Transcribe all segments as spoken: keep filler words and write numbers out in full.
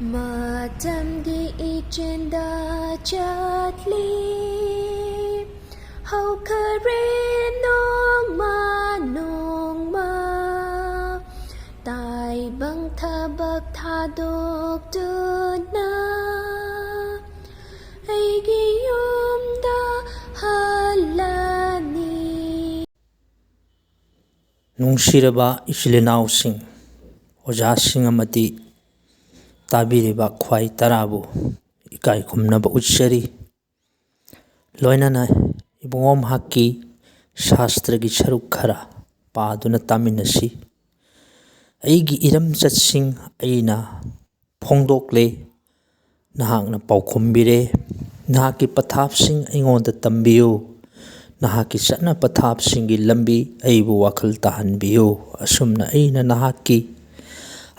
ꯃꯇꯝꯗꯤ ꯏꯆꯦꯟꯗ ꯆꯠꯂꯤ, ꯍꯧꯈꯔꯦ ꯅꯣꯡꯃ ꯅꯣꯡꯃ꯫ ꯇꯥꯏꯕꯪ ꯊꯕꯛ ꯊꯥꯗꯣꯛꯇꯨꯅ ꯑꯩꯒꯤ ꯌꯨꯝꯗ ꯍꯜꯂꯅꯤ꯫ ꯅꯨꯡꯁꯤꯔꯕ ꯏꯆꯤꯜ ꯏꯅꯥꯎꯁꯤꯡ, ꯑꯣꯖꯥꯁꯤꯡ ꯑꯃꯗꯤ ꯇꯥꯕꯤꯔꯤꯕ ꯈ꯭ꯋꯥꯏ ꯇꯔꯥꯕꯨ ꯏꯀꯥꯏ ꯈꯨꯝꯅꯕ ꯎꯠꯆꯔꯤ꯫ ꯂꯣꯏꯅꯅ ꯏꯕꯨꯡꯉꯣ ꯃꯍꯥꯛꯀꯤ ꯁꯥꯁꯇ꯭ꯔꯒꯤ ꯁꯔꯨꯛ ꯈꯔ ꯄꯥꯗꯨꯅ ꯇꯥꯃꯤꯟꯅꯁꯤ꯫ ꯑꯩꯒꯤ ꯏꯔꯝꯆꯠꯁꯤꯡ ꯑꯩꯅ ꯐꯣꯡꯗꯣꯛꯂꯦ, ꯅꯍꯥꯛꯅ ꯄꯥꯎꯈꯨꯝꯕꯤꯔꯦ꯫ ꯅꯍꯥꯛꯀꯤ ꯄꯊꯥꯞꯁꯤꯡ ꯑꯩꯉꯣꯟꯗ ꯇꯝꯕꯤꯌꯨ, ꯅꯍꯥꯛꯀꯤ ꯆꯠꯅ ꯄꯊꯥꯞꯁꯤꯡꯒꯤ ꯂꯝꯕꯤ ꯑꯩꯕꯨ ꯋꯥꯈꯜ ꯇꯥꯍꯟꯕꯤꯌꯨ꯫ ꯑꯁꯨꯝꯅ ꯑꯩꯅ ꯅꯍꯥꯛꯀꯤ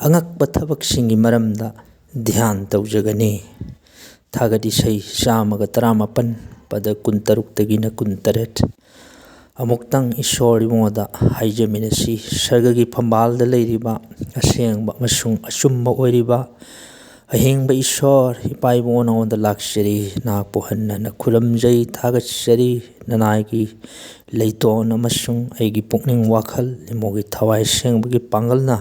ꯑꯉꯛꯄ ꯊꯕꯛꯁꯤꯡꯒꯤ ꯃꯔꯝꯗ ꯙ꯭ꯌꯥꯟ ꯇꯧꯖꯒꯅꯤ꯫ ꯊꯥꯒꯠ ꯏꯁꯩ ꯆꯥꯝꯃꯒ ꯇꯔꯥꯃꯥꯄꯟ, ꯄꯗ ꯀꯨꯟꯇꯔꯨꯛꯇꯒꯤꯅ ꯀꯨꯟꯇꯔꯦꯠ꯫ ꯑꯃꯨꯛꯇꯪ ꯏꯁꯣꯔ ꯏꯕꯨꯡꯉꯣꯗ ꯍꯥꯏꯖꯃꯤꯟꯅꯁꯤ꯫ ꯁꯔꯒꯒꯤ ꯐꯝꯕꯥꯜꯗ ꯂꯩꯔꯤꯕ ꯑꯁꯦꯡꯕ ꯑꯃꯁꯨꯡ ꯑꯆꯨꯝꯕ ꯑꯣꯏꯔꯤꯕ ꯑꯍꯤꯡꯕ ꯏꯁꯣꯔ, ꯏꯄꯥ ꯏꯕꯨꯡꯉꯣ ꯅꯉꯣꯟꯗ ꯂꯥꯛꯆꯔꯤ, ꯅꯍꯥꯛꯄꯨ ꯍꯟꯅ ꯍꯟꯅ ꯈꯨꯔꯨꯝꯖꯩ, ꯊꯥꯒꯠꯆꯔꯤ꯫ ꯅꯅꯥꯏꯒꯤ ꯂꯩꯇꯣꯟ ꯑꯃꯁꯨꯡ ꯑꯩꯒꯤ ꯄꯨꯛꯅꯤꯡ ꯋꯥꯈꯜ ꯏꯃꯣꯒꯤ ꯊꯋꯥꯏ ꯁꯦꯡꯕꯒꯤ ꯄꯥꯡꯒꯜꯅ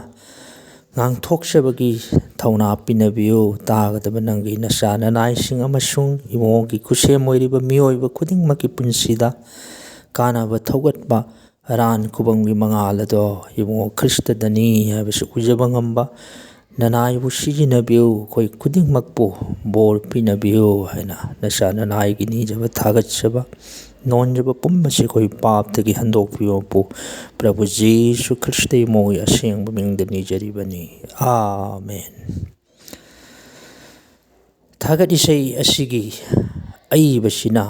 ꯉꯥꯡꯊꯣꯛꯆꯕꯒꯤ ꯊꯧꯅꯥ ꯄꯤꯅꯕꯤꯌꯨ꯫ ꯇꯥꯒꯗꯕ ꯅꯪꯒꯤ ꯅꯆꯥ ꯅꯅꯥꯏꯁꯤꯡ ꯑꯃꯁꯨꯡ ꯏꯃꯣꯒꯤ ꯈꯨꯠꯁꯦꯝ ꯑꯣꯏꯔꯤꯕ ꯃꯤꯑꯣꯏꯕ ꯈꯨꯗꯤꯡꯃꯛꯀꯤ ꯄꯨꯟꯁꯤꯗ ꯀꯥꯟꯅꯕ ꯊꯧꯒꯠꯄ ꯑꯔꯥꯟ ꯈꯨꯕꯝꯒꯤ ꯃꯉꯥꯜ ꯑꯗꯣ ꯏꯕꯨꯡꯉꯣ ꯈ꯭ꯔꯤꯁꯇꯗꯅꯤ ꯍꯥꯏꯕꯁꯤ ꯎꯖꯕ ꯉꯝꯕ ꯅꯅꯥꯏꯕꯨ ꯁꯤꯖꯤꯟꯅꯕꯤꯌꯨ꯫ ꯑꯩꯈꯣꯏ ꯈꯨꯗꯤꯡꯃꯛꯄꯨ ꯕꯣꯔ ꯄꯤꯅꯕꯤꯌꯨ ꯍꯥꯏꯅ ꯅꯆꯥ ꯅꯅꯥꯏꯒꯤ ꯅꯤꯖꯕ ꯊꯥꯒꯠꯆꯕ ꯅꯣꯟꯖꯕ ꯄꯨꯝꯕꯁꯤ ꯑꯩꯈꯣꯏ ꯄꯥꯞꯇꯒꯤ ꯍꯟꯗꯣꯛꯄꯤꯌꯨ꯫ ꯄ꯭ꯔꯚꯨ ꯖꯤꯁꯨ ꯈ꯭ꯔꯤꯁꯇ ꯏꯃꯣꯒꯤ ꯑꯁꯦꯡꯕ ꯃꯤꯡꯗ ꯅꯤꯖꯔꯤꯕꯅꯤ꯫ ꯑꯥꯃꯦꯟ꯫ ꯊꯥꯒꯠ ꯏꯁꯩ ꯑꯁꯤꯒꯤ ꯑꯏꯕꯁꯤꯅ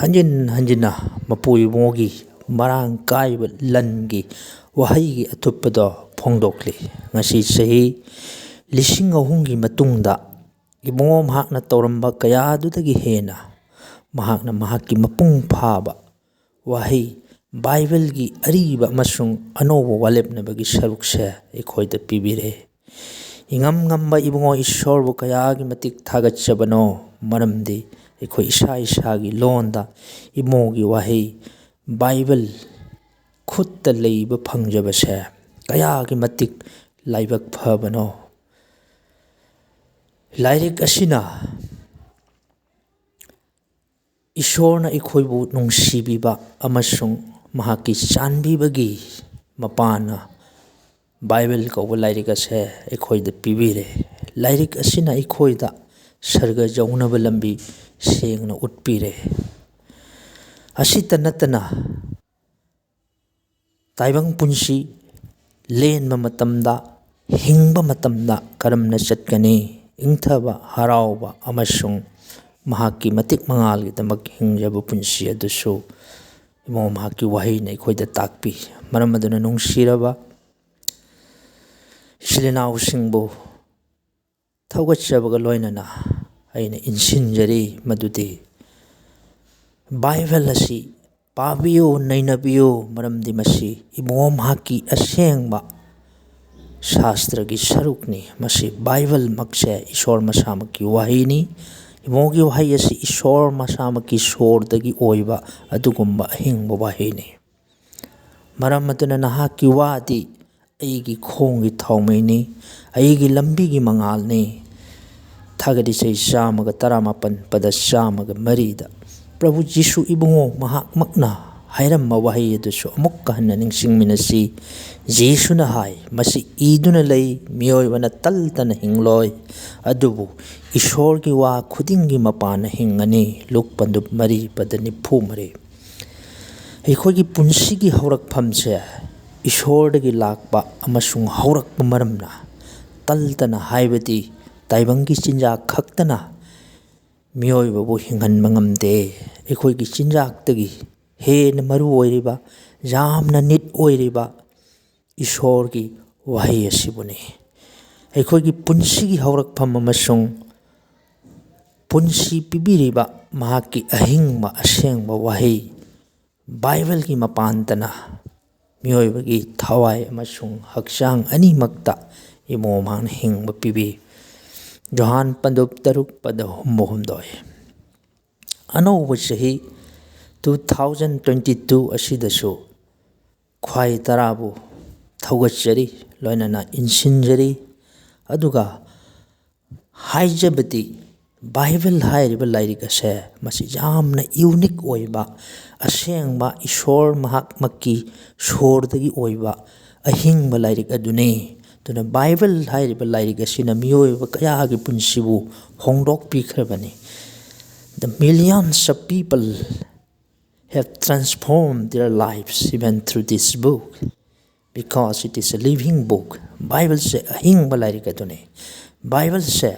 ꯍꯟꯖꯤꯟ ꯍꯟꯖꯤꯟꯅ ꯃꯄꯨ ꯏꯕꯨꯡꯉꯣꯒꯤ ꯃꯔꯥꯡ ꯀꯥꯏꯕ ꯂꯟꯒꯤ ꯋꯥꯍꯩꯒꯤ ꯑꯊꯨꯞꯄꯗꯣ ꯐꯣꯡꯗꯣꯛꯂꯤ꯫ ꯉꯁꯤ ꯆꯍꯤ ꯂꯤꯁꯤꯡ ꯑꯍꯨꯝꯒꯤ ꯃꯇꯨꯡꯗ ꯏꯕꯨꯡꯉꯣ ꯃꯍꯥꯛꯅ ꯇꯧꯔꯝꯕ ꯀꯌꯥꯗꯨꯗꯒꯤ ꯍꯦꯟꯅ ꯃꯍꯥꯛꯅ ꯃꯍꯥꯛꯀꯤ ꯃꯄꯨꯡ ꯐꯥꯕ ꯋꯥꯍꯩ ꯕꯥꯏꯕꯜꯒꯤ ꯑꯔꯤꯕ ꯑꯃꯁꯨꯡ ꯑꯅꯧꯕ ꯋꯥꯂꯦꯞꯅꯕꯒꯤ ꯁꯔꯨꯛꯁꯦ ꯑꯩꯈꯣꯏꯗ ꯄꯤꯕꯤꯔꯦ꯫ ꯏꯉꯝ ꯉꯝꯕ ꯏꯕꯨꯡꯉꯣ ꯏꯁꯣꯔꯕꯨ ꯀꯌꯥꯒꯤ ꯃꯇꯤꯛ ꯊꯥꯒꯠꯆꯕꯅꯣ, ꯃꯔꯝꯗꯤ ꯑꯩꯈꯣꯏ ꯏꯁꯥ ꯏꯁꯥꯒꯤ ꯂꯣꯟꯗ ꯏꯕꯨꯡꯉꯣꯒꯤ ꯋꯥꯍꯩ ꯕꯥꯏꯕꯜ ꯈꯨꯠꯇ ꯂꯩꯕ ꯐꯪꯖꯕꯁꯦ ꯀꯌꯥꯒꯤ ꯃꯇꯤꯛ ꯂꯥꯏꯕꯛ ꯐꯕꯅꯣ꯫ ꯂꯥꯏꯔꯤꯛ ꯑꯁꯤꯅ ꯏꯁꯣꯔꯅ ꯑꯩꯈꯣꯏꯕꯨ ꯅꯨꯡꯁꯤꯕꯤꯕ ꯑꯃꯁꯨꯡ ꯃꯍꯥꯛꯀꯤ ꯆꯥꯟꯕꯤꯕꯒꯤ ꯃꯄꯥꯟꯅ ꯕꯥꯏꯕꯜ ꯀꯧꯕ ꯂꯥꯏꯔꯤꯛ ꯑꯁꯦ ꯑꯩꯈꯣꯏꯗ ꯄꯤꯕꯤꯔꯦ꯫ ꯂꯥꯏꯔꯤꯛ ꯑꯁꯤꯅ ꯑꯩꯈꯣꯏꯗ ꯁꯔꯒ ꯌꯧꯅꯕ ꯂꯝꯕꯤ ꯁꯦꯡꯅ ꯎꯠꯄꯤꯔꯦ꯫ ꯑꯁꯤꯇ ꯅꯠꯇꯅ ꯇꯥꯏꯕꯪ ꯄꯨꯟꯁꯤ ꯂꯦꯟꯕ ꯃꯇꯝꯗ, ꯍꯤꯡꯕ ꯃꯇꯝꯗ ꯀꯔꯝꯅ ꯆꯠꯀꯅꯤ? ꯏꯪꯊꯕ, ꯍꯔꯥꯎꯕ ꯑꯃꯁꯨꯡ ꯃꯍꯥꯛꯀꯤ ꯃꯇꯤꯛ ꯃꯉꯥꯜꯒꯤꯗꯃꯛ ꯍꯤꯡꯖꯕ ꯄꯨꯟꯁꯤ ꯑꯗꯨꯁꯨ ꯏꯕꯨꯡꯉꯣ ꯃꯍꯥꯛꯀꯤ ꯋꯥꯍꯩꯅ ꯑꯩꯈꯣꯏꯗ ꯇꯥꯛꯄꯤ꯫ ꯃꯔꯝ ꯑꯗꯨꯅ ꯅꯨꯡꯁꯤꯔꯕ ꯏꯆꯤꯜ ꯏꯅꯥꯎꯁꯤꯡꯕꯨ ꯊꯧꯒꯠꯆꯕꯒ ꯂꯣꯏꯅꯅ ꯑꯩꯅ ꯏꯟꯁꯤꯟꯖꯔꯤ ꯃꯗꯨꯗꯤ ꯕꯥꯏꯕꯜ ꯑꯁꯤ ꯄꯥꯕꯤꯌꯨ, ꯅꯩꯅꯕꯤꯌꯨ, ꯃꯔꯝꯗꯤ ꯃꯁꯤ ꯏꯕꯨꯡꯉꯣ ꯃꯍꯥꯛꯀꯤ ꯑꯁꯦꯡꯕ ꯁꯥꯁꯇ꯭ꯔꯒꯤ ꯁꯔꯨꯛꯅꯤ꯫ ꯃꯁꯤ ꯕꯥꯏꯕꯜꯃꯛꯁꯦ ꯏꯁꯣꯔ ꯃꯁꯥꯃꯛꯀꯤ ꯋꯥꯍꯩꯅꯤ꯫ ꯏꯕꯨꯡꯉꯣꯒꯤ ꯋꯥꯍꯩ ꯑꯁꯤ ꯏꯁꯣꯔ ꯃꯁꯥꯃꯛꯀꯤ ꯁꯣꯔꯗꯒꯤ ꯑꯣꯏꯕ ꯑꯗꯨꯒꯨꯝꯕ ꯑꯍꯤꯡꯕ ꯋꯥꯍꯩꯅꯤ꯫ ꯃꯔꯝ ꯑꯗꯨꯅ ꯅꯍꯥꯛꯀꯤ ꯋꯥꯗꯤ ꯑꯩꯒꯤ ꯈꯣꯡꯒꯤ ꯊꯥꯎꯃꯩꯅꯤ, ꯑꯩꯒꯤ ꯂꯝꯕꯤꯒꯤ ꯃꯉꯥꯜꯅꯤ꯫ ꯊꯥꯒꯠ ꯏꯁꯩ ꯆꯥꯝꯃꯒ ꯇꯔꯥꯃꯥꯄꯟ, ꯄꯗ ꯆꯥꯝꯃꯒ ꯃꯔꯤꯗ ꯄ꯭ꯔꯚꯨ ꯖꯤꯁꯨ ꯏꯕꯨꯡꯉꯣ ꯃꯍꯥꯛꯃꯛꯅ ꯍꯥꯏꯔꯝꯕ ꯋꯥꯍꯩ ꯑꯗꯨꯁꯨ ꯑꯃꯨꯛꯀ ꯍꯟꯅ ꯅꯤꯡꯁꯤꯡꯃꯤꯟꯅꯁꯤ꯫ ꯖꯤꯁꯨꯅ ꯍꯥꯏ, "ꯃꯁꯤ ꯏꯗꯨꯅ ꯂꯩ, ꯃꯤꯑꯣꯏꯕꯅ ꯇꯜꯇꯅ ꯍꯤꯡꯂꯣꯏ, ꯑꯗꯨꯕꯨ ꯏꯁꯣꯔꯒꯤ ꯋꯥ ꯈꯨꯗꯤꯡꯒꯤ ꯃꯄꯥꯟꯅ ꯍꯤꯡꯒꯅꯤ"꯫ ꯂꯨꯛ ꯄꯟꯗꯨꯞ ꯃꯔꯤ, ꯄꯗ ꯅꯤꯐꯨ ꯃꯔꯤ꯫ ꯑꯩꯈꯣꯏꯒꯤ ꯄꯨꯟꯁꯤꯒꯤ ꯍꯧꯔꯛꯐꯝꯁꯦ ꯏꯁꯣꯔꯗꯒꯤ ꯂꯥꯛꯄ ꯑꯃꯁꯨꯡ ꯍꯧꯔꯛꯄ ꯃꯔꯝꯅ ꯇꯜꯇꯅ, ꯍꯥꯏꯕꯗꯤ ꯇꯥꯏꯕꯪꯒꯤ ꯆꯤꯟꯖꯥꯛ ꯈꯛꯇꯅ ꯃꯤꯑꯣꯏꯕꯕꯨ ꯍꯤꯡꯍꯟꯕ ꯉꯝꯗꯦ꯫ ꯑꯩꯈꯣꯏꯒꯤ ꯆꯤꯟꯖꯥꯛꯇꯒꯤ ꯍꯦꯟꯅ ꯃꯔꯨ ꯑꯣꯏꯔꯤꯕ, ꯌꯥꯝꯅ ꯅꯤꯠ ꯑꯣꯏꯔꯤꯕ ꯏꯁꯣꯔꯒꯤ ꯋꯥꯍꯩ ꯑꯁꯤꯕꯨꯅꯤ꯫ ꯑꯩꯈꯣꯏꯒꯤ ꯄꯨꯟꯁꯤꯒꯤ ꯍꯧꯔꯛꯐꯝ ꯑꯃꯁꯨꯡ ꯄꯨꯟꯁꯤ ꯄꯤꯕꯤꯔꯤꯕ ꯃꯍꯥꯛꯀꯤ ꯑꯍꯤꯡꯕ ꯑꯁꯦꯡꯕ ꯋꯥꯍꯩ ꯕꯥꯏꯕꯜꯒꯤ ꯃꯄꯥꯟꯇꯅ ꯃꯤꯑꯣꯏꯕꯒꯤ ꯊꯋꯥꯏ ꯑꯃꯁꯨꯡ ꯍꯛꯆꯥꯡ ꯑꯅꯤꯃꯛꯇ ꯏꯃꯣꯝ ꯍꯥꯛꯅ ꯍꯤꯡꯕ ꯄꯤꯕꯤ꯫ ꯖꯣꯍꯥꯟ ꯄꯟꯗꯨꯞ ꯇꯔꯨꯛ ꯄꯗ ꯍꯨꯝꯐꯨ ꯍꯨꯝꯗꯣꯏ꯫ ꯑꯅꯧꯕ ꯆꯍꯤ two thousand twenty two ꯑꯁꯤꯗꯁꯨ ꯈ꯭ꯋꯥꯏ ꯇꯔꯥꯕꯨ ꯊꯧꯒꯠꯆꯔꯤ, ꯂꯣꯏꯅꯅ ꯏꯟꯁꯤꯟꯖꯔꯤ꯫ ꯑꯗꯨꯒ ꯍꯥꯏꯖꯕꯗꯤ, ꯕꯥꯏꯕꯜ ꯍꯥꯏꯔꯤꯕ ꯂꯥꯏꯔꯤꯛ ꯑꯁꯦ ꯃꯁꯤ ꯌꯥꯝꯅ ꯌꯨꯅꯤꯛ ꯑꯣꯏꯕ, ꯑꯁꯦꯡꯕ ꯏꯁꯣꯔ ꯃꯍꯥꯛꯃꯛꯀꯤ ꯁꯣꯔꯗꯒꯤ ꯑꯣꯏꯕ ꯑꯍꯤꯡꯕ ꯂꯥꯏꯔꯤꯛ ꯑꯗꯨꯅꯤ꯫ ꯑꯗꯨꯅ ꯕꯥꯏꯕꯜ ꯍꯥꯏꯔꯤꯕ ꯂꯥꯏꯔꯤꯛ ꯑꯁꯤꯅ ꯃꯤꯑꯣꯏꯕ ꯀꯌꯥꯒꯤ ꯄꯨꯟꯁꯤꯕꯨ ꯍꯣꯡꯗꯣꯛꯄꯤꯈ꯭ꯔꯕꯅꯤ꯫ The millions of people have transformed their lives even through this book, because it is a living book. ꯕꯥꯏꯕꯜꯁꯦ ꯑꯍꯤꯡꯕ ꯂꯥꯏꯔꯤꯛ ꯑꯗꯨꯅꯤ꯫ ꯕꯥꯏꯕꯜꯁꯦ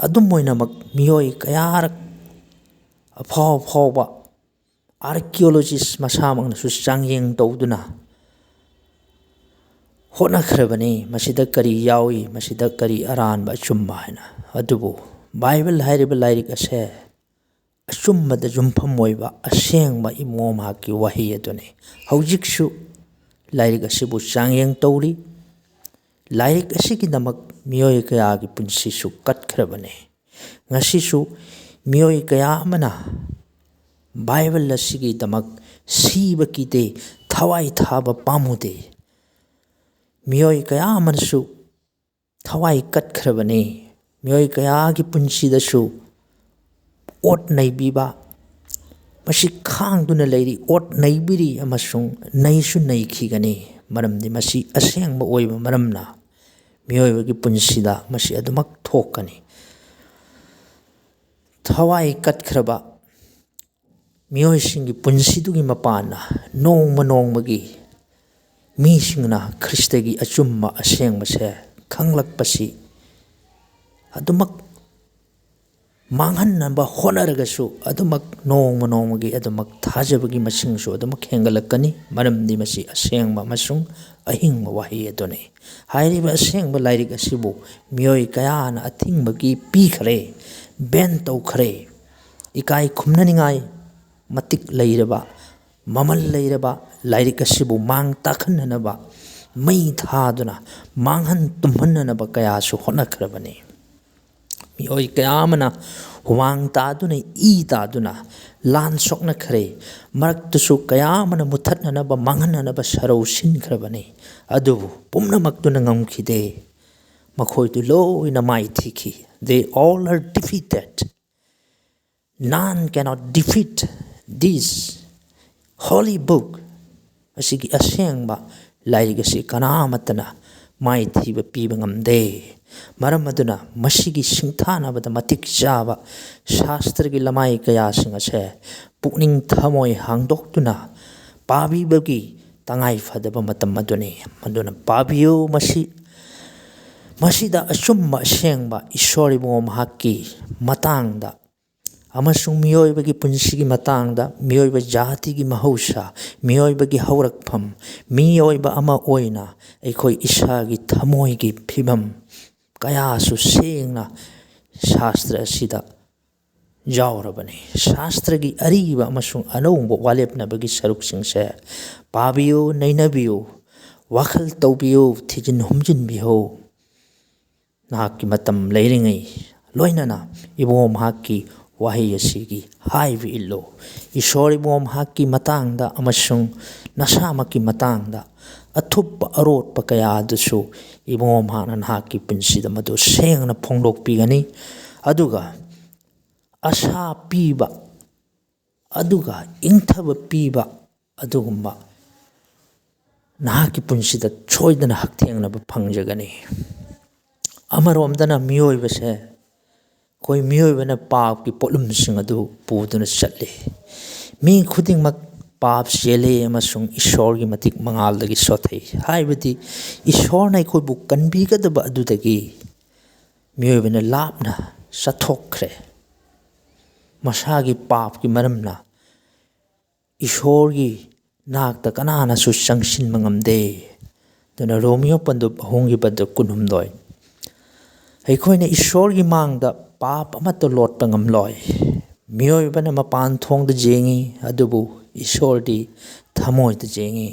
ꯑꯗꯨꯝ ꯑꯣꯏꯅꯃꯛ ꯃꯤꯑꯣꯏ ꯀꯌꯥꯔꯛ, ꯑꯐꯥꯎ ꯑꯐꯥꯎꯕ ꯑꯥꯔꯀꯤꯑꯣꯂꯣꯖꯤꯁ ꯃꯁꯥꯃꯛꯅꯁꯨ ꯆꯥꯡꯌꯦꯡ ꯇꯧꯗꯨꯅ ꯍꯣꯠꯅꯈ꯭ꯔꯕꯅꯤ, ꯃꯁꯤꯗ ꯀꯔꯤ ꯌꯥꯎꯏ, ꯃꯁꯤꯗ ꯀꯔꯤ ꯑꯔꯥꯟꯕ ꯑꯆꯨꯝꯕ ꯍꯥꯏꯅ꯫ ꯑꯗꯨꯕꯨ ꯕꯥꯏꯕꯜ ꯍꯥꯏꯔꯤꯕ ꯂꯥꯏꯔꯤꯛ ꯑꯁꯦ ꯑꯆꯨꯝꯕꯗ ꯌꯨꯝꯐꯝ ꯑꯣꯏꯕ ꯑꯁꯦꯡꯕ ꯏꯃꯣ ꯃꯍꯥꯛꯀꯤ ꯋꯥꯍꯩ ꯑꯗꯨꯅꯤ꯫ ꯍꯧꯖꯤꯛꯁꯨ ꯂꯥꯏꯔꯤꯛ ꯑꯁꯤꯕꯨ ꯆꯥꯡꯌꯦꯡ ꯇꯧꯔꯤ꯫ ꯂꯥꯏꯔꯤꯛ ꯑꯁꯤꯒꯤꯗꯃꯛ ꯃꯤꯑꯣꯏ ꯀꯌꯥꯒꯤ ꯄꯨꯟꯁꯤꯁꯨ ꯀꯠꯈ꯭ꯔꯕꯅꯤ꯫ ꯉꯁꯤꯁꯨ ꯃꯤꯑꯣꯏ ꯀꯌꯥ ꯑꯃꯅ ꯕꯥꯏꯕꯜ ꯑꯁꯤꯒꯤꯗꯃꯛ ꯁꯤꯕ ꯀꯤꯗꯦ, ꯊꯋꯥꯏ ꯊꯥꯕ ꯄꯥꯝꯃꯨꯗꯦ꯫ ꯃꯤꯑꯣꯏ ꯀꯌꯥ ꯑꯃꯅꯁꯨ ꯊꯋꯥꯏ ꯀꯠꯈ꯭ꯔꯕꯅꯤ꯫ ꯃꯤꯑꯣꯏ ꯀꯌꯥꯒꯤ ꯄꯨꯟꯁꯤꯗꯁꯨ ꯑꯣꯠ ꯅꯩꯕꯤꯕ, ꯃꯁꯤ ꯈꯥꯡꯗꯨꯅ ꯂꯩꯔꯤ, ꯑꯣꯠ ꯅꯩꯕꯤꯔꯤ ꯑꯃꯁꯨꯡ ꯅꯩꯁꯨ ꯅꯩꯈꯤꯒꯅꯤ꯫ ꯃꯔꯝꯗꯤ ꯃꯁꯤ ꯑꯁꯦꯡꯕ ꯑꯣꯏꯕ ꯃꯔꯝꯅ ꯃꯤꯑꯣꯏꯕꯒꯤ ꯄꯨꯟꯁꯤꯗ ꯃꯁꯤ ꯑꯗꯨꯃꯛ ꯊꯣꯛꯀꯅꯤ꯫ ꯊꯋꯥꯏ ꯀꯠꯈ꯭ꯔꯕ ꯃꯤꯑꯣꯏꯁꯤꯡꯒꯤ ꯄꯨꯟꯁꯤꯗꯨꯒꯤ ꯃꯄꯥꯟꯅ ꯅꯣꯡꯃ ꯅꯣꯡꯃꯒꯤ ꯃꯤꯁꯤꯡꯅ ꯈ꯭ꯔꯤꯁꯇꯒꯤ ꯑꯆꯨꯝꯕ ꯑꯁꯦꯡꯕꯁꯦ ꯈꯪꯂꯛꯄꯁꯤ ꯑꯗꯨꯃꯛ ꯃꯥꯡꯍꯟꯅꯕ ꯍꯣꯠꯅꯔꯒꯁꯨ ꯑꯗꯨꯃꯛ ꯅꯣꯡꯃ ꯅꯣꯡꯃꯒꯤ ꯑꯗꯨꯃꯛ ꯊꯥꯖꯕꯒꯤ ꯃꯁꯤꯡꯁꯨ ꯑꯗꯨꯃꯛ ꯍꯦꯟꯒꯠꯂꯛꯀꯅꯤ, ꯃꯔꯝꯗꯤ ꯃꯁꯤ ꯑꯁꯦꯡꯕ ꯑꯃꯁꯨꯡ ꯑꯍꯤꯡꯕ ꯋꯥꯍꯩ ꯑꯗꯨꯅꯤ꯫ ꯍꯥꯏꯔꯤꯕ ꯑꯁꯦꯡꯕ ꯂꯥꯏꯔꯤꯛ ꯑꯁꯤꯕꯨ ꯃꯤꯑꯣꯏ ꯀꯌꯥꯅ ꯑꯊꯤꯡꯕꯒꯤ ꯄꯤꯈ꯭ꯔꯦ, ꯕꯦꯟ ꯇꯧꯈ꯭ꯔꯦ꯫ ꯏꯀꯥꯏ ꯈꯨꯝꯅꯅꯤꯡꯉꯥꯏ ꯃꯇꯤꯛ ꯂꯩꯔꯕ, ꯃꯃꯜ ꯂꯩꯔꯕ ꯂꯥꯏꯔꯤꯛ ꯑꯁꯤꯕꯨ ꯃꯥꯡ ꯇꯥꯛꯍꯟꯅꯅꯕ ꯃꯩ ꯊꯥꯗꯨꯅ ꯃꯥꯡꯍꯟ ꯇꯨꯝꯍꯟꯅꯅꯕ ꯀꯌꯥꯁꯨ ꯍꯣꯠꯅꯈ꯭ꯔꯕꯅꯤ꯫ ꯃꯤꯑꯣꯏ ꯀꯌꯥ ꯑꯃꯅ ꯍꯨꯃꯥꯡ ꯇꯥꯗꯨꯅ, ꯏ ꯇꯥꯗꯨꯅ ꯂꯥꯟ ꯁꯣꯛꯅꯈ꯭ꯔꯦ꯫ ꯃꯔꯛꯇꯁꯨ ꯀꯌꯥ ꯑꯃꯅ ꯃꯨꯊꯠꯅꯅꯕ, ꯃꯥꯡꯍꯟꯅꯅꯕ ꯁꯔꯧ ꯁꯤꯟꯈ꯭ꯔꯕꯅꯤ꯫ ꯑꯗꯨꯕꯨ ꯄꯨꯝꯅꯃꯛꯇꯨꯅ ꯉꯝꯈꯤꯗꯦ꯫ ꯃꯈꯣꯏꯗꯨ ꯂꯣꯏꯅ ꯃꯥꯏꯊꯤꯈꯤ꯫ They all are defeated. None cannot defeat this holy book. ꯑꯁꯤꯒꯤ ꯑꯁꯦꯡꯕ ꯂꯥꯏꯔꯤꯛ ꯑꯁꯤ ꯀꯅꯥ ꯑꯃꯠꯇꯅ ꯃꯥꯏꯊꯤꯕ ꯄꯤꯕ ꯉꯝꯗꯦ꯫ ꯃꯔꯝ ꯑꯗꯨꯅ ꯃꯁꯤꯒꯤ ꯁꯤꯡꯊꯥꯅꯕꯗ ꯃꯇꯤꯛ ꯆꯥꯕ ꯁꯥꯁꯇ꯭ꯔꯒꯤ ꯂꯃꯥꯏ ꯀꯌꯥꯁꯤꯡ ꯑꯁꯦ ꯄꯨꯛꯅꯤꯡ ꯊꯃꯣꯏ ꯍꯥꯡꯗꯣꯛꯇꯨꯅ ꯄꯥꯕꯤꯕꯒꯤ ꯇꯉꯥꯏ ꯐꯗꯕ ꯃꯇꯝ ꯑꯗꯨꯅꯤ꯫ ꯑꯗꯨꯅ ꯄꯥꯕꯤꯌꯨ꯫ ꯃꯁꯤ, ꯃꯁꯤꯗ ꯑꯆꯨꯝꯕ ꯑꯁꯦꯡꯕ ꯏꯁꯣꯔ ꯏꯕꯨꯡꯉꯣ ꯃꯍꯥꯛꯀꯤ ꯃꯇꯥꯡꯗ ꯑꯃꯁꯨꯡ ꯃꯤꯑꯣꯏꯕꯒꯤ ꯄꯨꯟꯁꯤꯒꯤ ꯃꯇꯥꯡꯗ, ꯃꯤꯑꯣꯏꯕ ꯖꯥꯇꯤꯒꯤ ꯃꯍꯧꯁꯥ, ꯃꯤꯑꯣꯏꯕꯒꯤ ꯍꯧꯔꯛꯐꯝ, ꯃꯤꯑꯣꯏꯕ ꯑꯃ ꯑꯣꯏꯅ ꯑꯩꯈꯣꯏ ꯏꯁꯥꯒꯤ ꯊꯃꯣꯏꯒꯤ ꯐꯤꯕꯝ ꯀꯌꯥꯁꯨ ꯁꯦꯡꯅ ꯁꯥꯁꯇ꯭ꯔ ꯑꯁꯤꯗ ꯌꯥꯎꯔꯕꯅꯤ꯫ ꯁꯥꯁꯇ꯭ꯔꯒꯤ ꯑꯔꯤꯕ ꯑꯃꯁꯨꯡ ꯑꯅꯧꯕ ꯋꯥꯂꯦꯞꯅꯕꯒꯤ ꯁꯔꯨꯛꯁꯤꯡꯁꯦ ꯄꯥꯕꯤꯌꯨ, ꯅꯩꯅꯕꯤꯌꯨ, ꯋꯥꯈꯜ ꯇꯧꯕꯤꯌꯨ, ꯊꯤꯖꯤꯟ ꯍꯨꯝꯖꯤꯟꯕꯤꯌꯨ꯫ ꯅꯍꯥꯛꯀꯤ ꯃꯇꯝ ꯂꯩꯔꯤꯉꯩ ꯂꯣꯏꯅꯅ ꯏꯕꯨꯡꯉꯣ ꯃꯍꯥꯛꯀꯤ ꯋꯥꯍꯩ ꯑꯁꯤꯒꯤ ꯍꯥꯏꯕ ꯏꯜꯂꯨ꯫ ꯏꯁꯣꯔ ꯏꯕꯨꯡꯉꯣ ꯃꯍꯥꯛꯀꯤ ꯃꯇꯥꯡꯗ ꯑꯃꯁꯨꯡ ꯅꯁꯥꯃꯛꯀꯤ ꯃꯇꯥꯡꯗ ꯑꯊꯨꯞꯄ ꯑꯔꯣꯠꯄ ꯀꯌꯥ ꯑꯗꯨꯁꯨ ꯏꯕꯨꯡꯉꯣ ꯃꯍꯥꯛꯅ ꯅꯍꯥꯛꯀꯤ ꯄꯨꯟꯁꯤꯗ ꯃꯗꯨ ꯁꯦꯡꯅ ꯐꯣꯡꯗꯣꯛꯄꯤꯒꯅꯤ꯫ ꯑꯗꯨꯒ ꯑꯁꯥ ꯄꯤꯕ, ꯑꯗꯨꯒ ꯏꯪꯊꯕ ꯄꯤꯕ ꯑꯗꯨꯒꯨꯝꯕ ꯅꯍꯥꯛꯀꯤ ꯄꯨꯟꯁꯤꯗ ꯁꯣꯏꯗꯅ ꯍꯛꯊꯦꯡꯅꯕ ꯐꯪꯖꯒꯅꯤ꯫ ꯑꯃꯔꯣꯝꯗꯅ ꯃꯤꯑꯣꯏꯕꯁꯦ, ꯑꯩꯈꯣꯏ ꯃꯤꯑꯣꯏꯕꯅ ꯄꯥꯞꯀꯤ ꯄꯣꯠꯂꯨꯝꯁꯤꯡ ꯑꯗꯨ ꯄꯨꯗꯨꯅ ꯆꯠꯂꯤ꯫ ꯃꯤ ꯈꯨꯗꯤꯡꯃꯛ ꯄꯥꯞ ꯆꯦꯜꯂꯤ ꯑꯃꯁꯨꯡ ꯏꯁꯣꯔꯒꯤ ꯃꯇꯤꯛ ꯃꯉꯥꯜꯗꯒꯤ ꯁꯣꯠꯊꯩ꯫ ꯍꯥꯏꯕꯗꯤ ꯏꯁꯣꯔꯅ ꯑꯩꯈꯣꯏꯕꯨ ꯀꯟꯕꯤꯒꯗꯕ ꯑꯗꯨꯗꯒꯤ ꯃꯤꯑꯣꯏꯕꯅ ꯂꯥꯞꯅ ꯆꯠꯊꯣꯛꯈ꯭ꯔꯦ꯫ ꯃꯁꯥꯒꯤ ꯄꯥꯞꯀꯤ ꯃꯔꯝꯅ ꯏꯁꯣꯔꯒꯤ ꯅꯥꯛꯇ ꯀꯅꯥꯅꯁꯨ ꯆꯪꯁꯤꯟꯕ ꯉꯝꯗꯦ꯫ ꯑꯗꯨꯅ ꯔꯣꯃꯤꯌꯣ ꯄꯟꯗꯨꯞ ꯑꯍꯨꯝꯒꯤ ꯄꯟꯗꯨꯞ ꯀꯨꯟꯍꯨꯝꯗꯣꯏ, ꯑꯩꯈꯣꯏꯅ ꯏꯁꯣꯔꯒꯤ ꯃꯥꯡꯗ ꯄꯥꯞ ꯑꯃꯠꯇ ꯂꯣꯠꯄ ꯉꯝꯂꯣꯏ꯫ ꯃꯤꯑꯣꯏꯕꯅ ꯃꯄꯥꯟ ꯊꯣꯡꯗ ꯌꯦꯡꯉꯤ, ꯑꯗꯨꯕꯨ ꯏꯁꯣꯔꯗꯤ ꯊꯃꯣꯏꯗ ꯌꯦꯡꯉꯤ꯫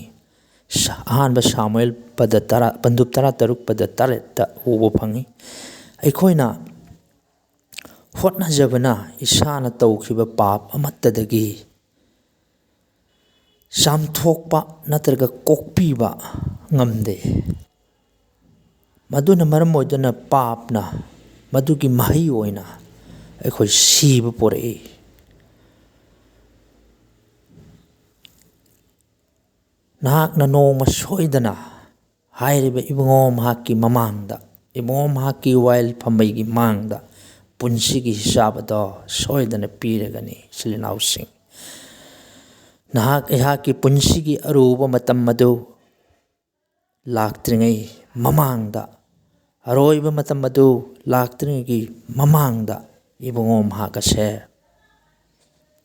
ꯁ-, ꯑꯍꯥꯟꯕ ꯁꯥꯃꯨꯑꯦꯜ ꯄꯗ ꯇꯔꯥ, ꯄꯟꯗꯨꯞ ꯇꯔꯥꯇꯔꯨꯛ ꯄꯗ ꯇꯔꯦꯠꯇ ꯎꯕ ꯐꯪꯉꯤ꯫ ꯑꯩꯈꯣꯏꯅ ꯍꯣꯠꯅꯖꯕꯅ ꯏꯁꯥꯅ ꯇꯧꯈꯤꯕ ꯄꯥꯞ ꯑꯃꯠꯇꯗꯒꯤ ꯆꯥꯝꯊꯣꯛꯄ ꯅꯠꯇ꯭ꯔꯒ ꯀꯣꯛꯄꯤꯕ ꯉꯝꯗꯦ꯫ ꯃꯗꯨꯅ ꯃꯔꯝ ꯑꯣꯏꯗꯨꯅ ꯄꯥꯞꯅ ꯃꯗꯨꯒꯤ ꯃꯍꯩ ꯑꯣꯏꯅ ꯑꯩꯈꯣꯏ ꯁꯤꯕ ꯄꯣꯔꯛꯏ꯫ ꯅꯍꯥꯛꯅ ꯅꯣꯡꯃ ꯁꯣꯏꯗꯅ ꯍꯥꯏꯔꯤꯕ ꯏꯕꯨꯡꯉꯣ ꯃꯍꯥꯛꯀꯤ ꯃꯃꯥꯡꯗ, ꯏꯕꯨꯡꯉꯣ ꯃꯍꯥꯛꯀꯤ ꯋꯥꯌꯦꯜ ꯐꯝꯕꯩꯒꯤ ꯃꯥꯡꯗ ꯄꯨꯟꯁꯤꯒꯤ ꯍꯤꯁꯥꯕ ꯑꯗꯣ ꯁꯣꯏꯗꯅ ꯄꯤꯔꯒꯅꯤ꯫ ꯏꯆꯤꯜ ꯏꯅꯥꯎꯁꯤꯡ, ꯅꯍꯥꯛ ꯑꯩꯍꯥꯛꯀꯤ ꯄꯨꯟꯁꯤꯒꯤ ꯑꯔꯨꯕ ꯃꯇꯝ ꯑꯗꯨ ꯂꯥꯛꯇ꯭ꯔꯤꯉꯩ ꯃꯃꯥꯡꯗ, ꯑꯔꯣꯏꯕ ꯃꯇꯝ ꯑꯗꯨ ꯂꯥꯛꯇ꯭ꯔꯤꯉꯩꯒꯤ ꯃꯃꯥꯡꯗ ꯏꯕꯨꯡꯉꯣ ꯃꯍꯥꯛ ꯑꯁꯦ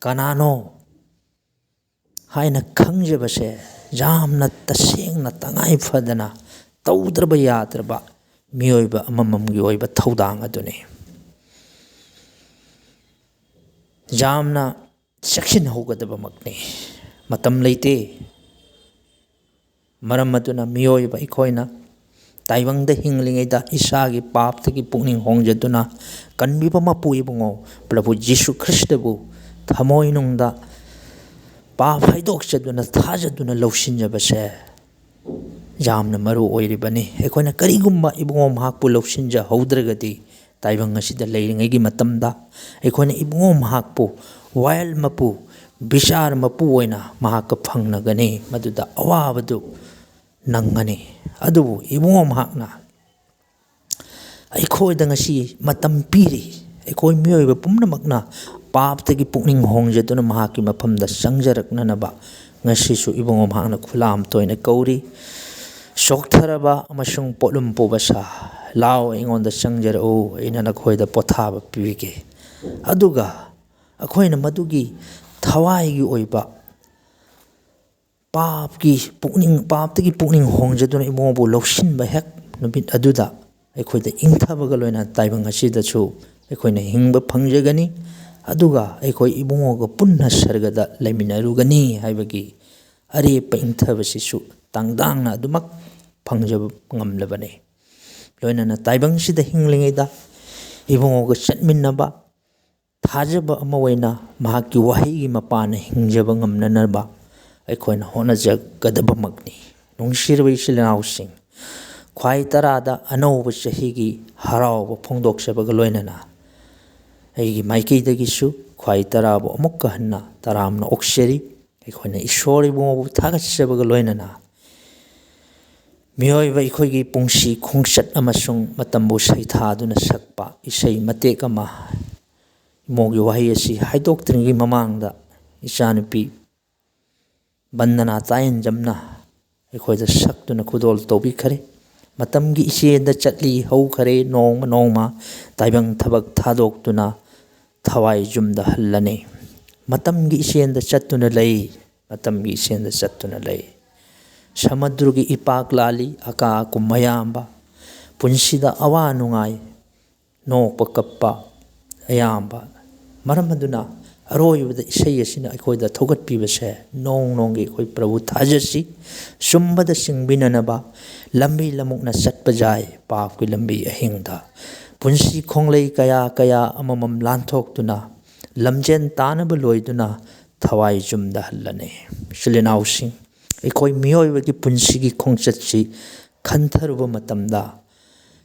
ꯀꯅꯥꯅꯣ ꯍꯥꯏꯅ ꯈꯪꯖꯕꯁꯦ ꯌꯥꯝꯅ ꯇꯁꯦꯡꯅ ꯇꯉꯥꯏ ꯐꯗꯅ ꯇꯧꯗ꯭ꯔꯕ ꯌꯥꯗ꯭ꯔꯕ ꯃꯤꯑꯣꯏꯕ ꯑꯃꯃꯝꯒꯤ ꯑꯣꯏꯕ ꯊꯧꯗꯥꯡ ꯑꯗꯨꯅꯤ꯫ ꯌꯥꯝꯅ ꯆꯦꯛꯁꯤꯟꯍꯧꯒꯗꯕꯃꯛꯅꯤ꯫ ꯃꯇꯝ ꯂꯩꯇꯦ꯫ ꯃꯔꯝ ꯑꯗꯨꯅ ꯃꯤꯑꯣꯏꯕ ꯑꯩꯈꯣꯏꯅ ꯇꯥꯏꯕꯪꯗ ꯍꯤꯡꯂꯤꯉꯩꯗ ꯏꯁꯥꯒꯤ ꯄꯥꯞꯇꯒꯤ ꯄꯨꯛꯅꯤꯡ ꯍꯣꯡꯖꯗꯨꯅ ꯀꯟꯕꯤꯕ ꯃꯄꯨ ꯏꯕꯨꯡꯉꯣ ꯄ꯭ꯔꯚꯨ ꯖꯤꯁꯨ ꯈ꯭ꯔꯤꯁꯇꯕꯨ ꯊꯃꯣꯏꯅꯨꯡꯗ ꯄꯥꯞ ꯍꯥꯏꯗꯣꯛꯆꯗꯨꯅ ꯊꯥꯖꯗꯨꯅ ꯂꯧꯁꯤꯟꯖꯕꯁꯦ ꯌꯥꯝꯅ ꯃꯔꯨ ꯑꯣꯏꯔꯤꯕꯅꯤ꯫ ꯑꯩꯈꯣꯏꯅ ꯀꯔꯤꯒꯨꯝꯕ ꯏꯕꯨꯡꯉꯣ ꯃꯍꯥꯛꯄꯨ ꯂꯧꯁꯤꯟꯖꯍꯧꯗ꯭ꯔꯒꯗꯤ, ꯇꯥꯏꯕꯪ ꯑꯁꯤꯗ ꯂꯩꯔꯤꯉꯩꯒꯤ ꯃꯇꯝꯗ ꯑꯩꯈꯣꯏꯅ ꯏꯕꯨꯡꯉꯣ ꯃꯍꯥꯛꯄꯨ ꯋꯥꯌꯦꯜ ꯃꯄꯨ, ꯕꯤꯆꯥꯔ ꯃꯄꯨ ꯑꯣꯏꯅ ꯃꯍꯥꯛꯀ ꯐꯪꯅꯒꯅꯤ, ꯃꯗꯨꯗ ꯑꯋꯥꯕꯗꯨ ꯅꯪꯒꯅꯤ꯫ ꯑꯗꯨꯕꯨ ꯏꯕꯨꯡꯉꯣ ꯃꯍꯥꯛꯅ ꯑꯩꯈꯣꯏꯗ ꯉꯁꯤ ꯃꯇꯝ ꯄꯤꯔꯤ꯫ ꯑꯩꯈꯣꯏ ꯃꯤꯑꯣꯏꯕ ꯄꯨꯝꯅꯃꯛꯅ ꯄꯥꯞꯇꯒꯤ ꯄꯨꯛꯅꯤꯡ ꯍꯣꯡꯖꯗꯨꯅ ꯃꯍꯥꯛꯀꯤ ꯃꯐꯝꯗ ꯆꯪꯖꯔꯛꯅꯅꯕ ꯉꯁꯤꯁꯨ ꯏꯕꯨꯡꯉꯣ ꯃꯍꯥꯛꯅ ꯈꯨꯂꯥꯝꯇꯣꯏꯅ ꯀꯧꯔꯤ꯫ ꯆꯣꯛꯊꯔꯕ ꯑꯃꯁꯨꯡ ꯄꯣꯠꯂꯨꯝ ꯄꯨꯕ ꯁꯥ, ꯂꯥꯎ, ꯑꯩꯉꯣꯟꯗ ꯆꯪꯖꯔꯛꯎ, ꯑꯩꯅ ꯅꯈꯣꯏꯗ ꯄꯣꯊꯥꯕ ꯄꯤꯕꯤꯒꯦ꯫ ꯑꯗꯨꯒ ꯑꯩꯈꯣꯏꯅ ꯃꯗꯨꯒꯤ ꯊꯋꯥꯏꯒꯤ ꯑꯣꯏꯕ ꯄꯥꯞꯀꯤ ꯄꯨꯛꯅꯤꯡ, ꯄꯥꯞꯇꯒꯤ ꯄꯨꯛꯅꯤꯡ ꯍꯣꯡꯖꯗꯨꯅ ꯏꯕꯨꯡꯉꯣꯕꯨ ꯂꯧꯁꯤꯟꯕ ꯍꯦꯛ ꯅꯨꯃꯤꯠ ꯑꯗꯨꯗ ꯑꯩꯈꯣꯏꯗ ꯏꯪꯊꯕꯒ ꯂꯣꯏꯅꯅ ꯇꯥꯏꯕꯪ ꯑꯁꯤꯗꯁꯨ ꯑꯩꯈꯣꯏꯅ ꯍꯤꯡꯕ ꯐꯪꯖꯒꯅꯤ꯫ ꯑꯗꯨꯒ ꯑꯩꯈꯣꯏ ꯏꯕꯨꯡꯉꯣꯒ ꯄꯨꯟꯅ ꯁꯔꯒꯗ ꯂꯩꯃꯤꯟꯅꯔꯨꯒꯅꯤ ꯍꯥꯏꯕꯒꯤ ꯑꯔꯦꯞꯄ ꯏꯪꯊꯕꯁꯤꯁꯨ ꯇꯥꯡꯗꯥꯡꯅ ꯑꯗꯨꯃꯛ ꯐꯪꯖꯕ ꯉꯝꯂꯕꯅꯤ꯫ ꯂꯣꯏꯅꯅ ꯇꯥꯏꯕꯪꯁꯤꯗ ꯍꯤꯡꯂꯤꯉꯩꯗ ꯏꯕꯨꯡꯉꯣꯒ ꯆꯠꯃꯤꯟꯅꯕ, ꯊꯥꯖꯕ ꯑꯃ ꯑꯣꯏꯅ ꯃꯍꯥꯛꯀꯤ ꯋꯥꯍꯩꯒꯤ ꯃꯄꯥꯟꯅ ꯍꯤꯡꯖꯕ ꯉꯝꯅꯅꯕ ꯑꯩꯈꯣꯏꯅ ꯍꯣꯠꯅꯖꯒꯗꯕꯃꯛꯅꯤ꯫ ꯅꯨꯡꯁꯤꯔꯕ ꯏꯆꯤꯜ ꯏꯅꯥꯎꯁꯤꯡ, ꯈ꯭ꯋꯥꯏ ꯇꯔꯥꯗ ꯑꯅꯧꯕ ꯆꯍꯤꯒꯤ ꯍꯔꯥꯎꯕ ꯐꯣꯡꯗꯣꯛꯆꯕꯒ ꯂꯣꯏꯅꯅ ꯑꯩꯒꯤ ꯃꯥꯏꯀꯩꯗꯒꯤꯁꯨ ꯈ꯭ꯋꯥꯏ ꯇꯔꯥꯕꯨ ꯑꯃꯨꯛꯀ ꯍꯟꯅ ꯇꯔꯥꯝꯅ ꯑꯣꯛꯆꯔꯤ꯫ ꯑꯩꯈꯣꯏꯅ ꯏꯁꯣꯔ ꯏꯕꯨꯡꯉꯣꯕꯨ ꯊꯥꯒꯠꯆꯕꯒ ꯂꯣꯏꯅꯅ ꯃꯤꯑꯣꯏꯕ ꯑꯩꯈꯣꯏꯒꯤ ꯄꯨꯟꯁꯤ ꯈꯣꯡꯆꯠ ꯑꯃꯁꯨꯡ ꯃꯇꯝꯕꯨ ꯁꯩꯊꯥꯗꯨꯅ ꯁꯛꯄ ꯏꯁꯩ ꯃꯇꯦꯛ ꯑꯃ, ꯏꯃꯣꯒꯤ ꯋꯥꯍꯩ ꯑꯁꯤ ꯍꯥꯏꯗꯣꯛꯇ꯭ꯔꯤꯉꯩꯒꯤ ꯃꯃꯥꯡꯗ ꯏꯆꯥꯅꯨꯄꯤ ꯕꯟꯗꯅꯥ ꯇꯥꯏꯌꯦꯟꯖꯝꯅ ꯑꯩꯈꯣꯏꯗ ꯁꯛꯇꯨꯅ ꯈꯨꯗꯣꯜ ꯇꯧꯕꯤꯈꯔꯦ꯫ ꯃꯇꯝꯒꯤ ꯏꯆꯦꯜꯗ ꯆꯠꯂꯤ ꯍꯧꯈꯔꯦ ꯅꯣꯡꯃ ꯅꯣꯡꯃ, ꯇꯥꯏꯕꯪ ꯊꯕꯛ ꯊꯥꯗꯣꯛꯇꯨꯅ ꯊꯋꯥꯏ ꯌꯨꯝꯗ ꯍꯜꯂꯅꯤ꯫ ꯃꯇꯝꯒꯤ ꯏꯆꯦꯜꯗ ꯆꯠꯇꯨꯅ ꯂꯩ, ꯃꯇꯝꯒꯤ ꯏꯆꯦꯜꯗ ꯆꯠꯇꯨꯅ ꯂꯩ꯫ ꯁꯃꯨꯗ꯭ꯔꯒꯤ ꯏꯄꯥꯛ ꯂꯥꯜꯂꯤ ꯑꯀꯥ ꯑꯀꯨꯝ ꯑꯌꯥꯝꯕ, ꯄꯨꯟꯁꯤꯗ ꯑꯋꯥ ꯅꯨꯡꯉꯥꯏ, ꯅꯣꯛꯄ ꯀꯞꯄ ꯑꯌꯥꯝꯕ꯫ ꯃꯔꯝ ꯑꯗꯨꯅ ꯑꯔꯣꯏꯕꯗ ꯏꯁꯩ ꯑꯁꯤꯅ ꯑꯩꯈꯣꯏꯗ ꯊꯧꯒꯠꯄꯤꯕꯁꯦ, ꯅꯣꯡ ꯅꯣꯡꯒꯤ ꯑꯩꯈꯣꯏ ꯄ꯭ꯔꯚꯨ ꯊꯥꯖꯁꯤ, ꯆꯨꯝꯕꯗ ꯆꯤꯡꯕꯤꯅꯅꯕ ꯂꯝꯕꯤ ꯂꯝꯃꯨꯛꯅ ꯆꯠꯄ ꯌꯥꯏ ꯄꯥꯞꯀꯤ ꯂꯝꯕꯤ ꯑꯍꯤꯡꯗ꯫ ꯄꯨꯟꯁꯤ ꯈꯣꯡꯂꯩ ꯀꯌꯥ ꯀꯌꯥ ꯑꯃꯃꯝ ꯂꯥꯟꯊꯣꯛꯇꯨꯅ ꯂꯝꯖꯦꯟ ꯇꯥꯅꯕ ꯂꯣꯏꯗꯨꯅ ꯊꯋꯥꯏ ꯌꯨꯝꯗ ꯍꯜꯂꯅꯤ꯫ ꯏꯆꯤꯜ ꯏꯅꯥꯎꯁꯤꯡ, ꯑꯩꯈꯣꯏ ꯃꯤꯑꯣꯏꯕꯒꯤ ꯄꯨꯟꯁꯤꯒꯤ ꯈꯣꯡꯆꯠꯁꯤ ꯈꯟꯊꯔꯨꯕ ꯃꯇꯝꯗ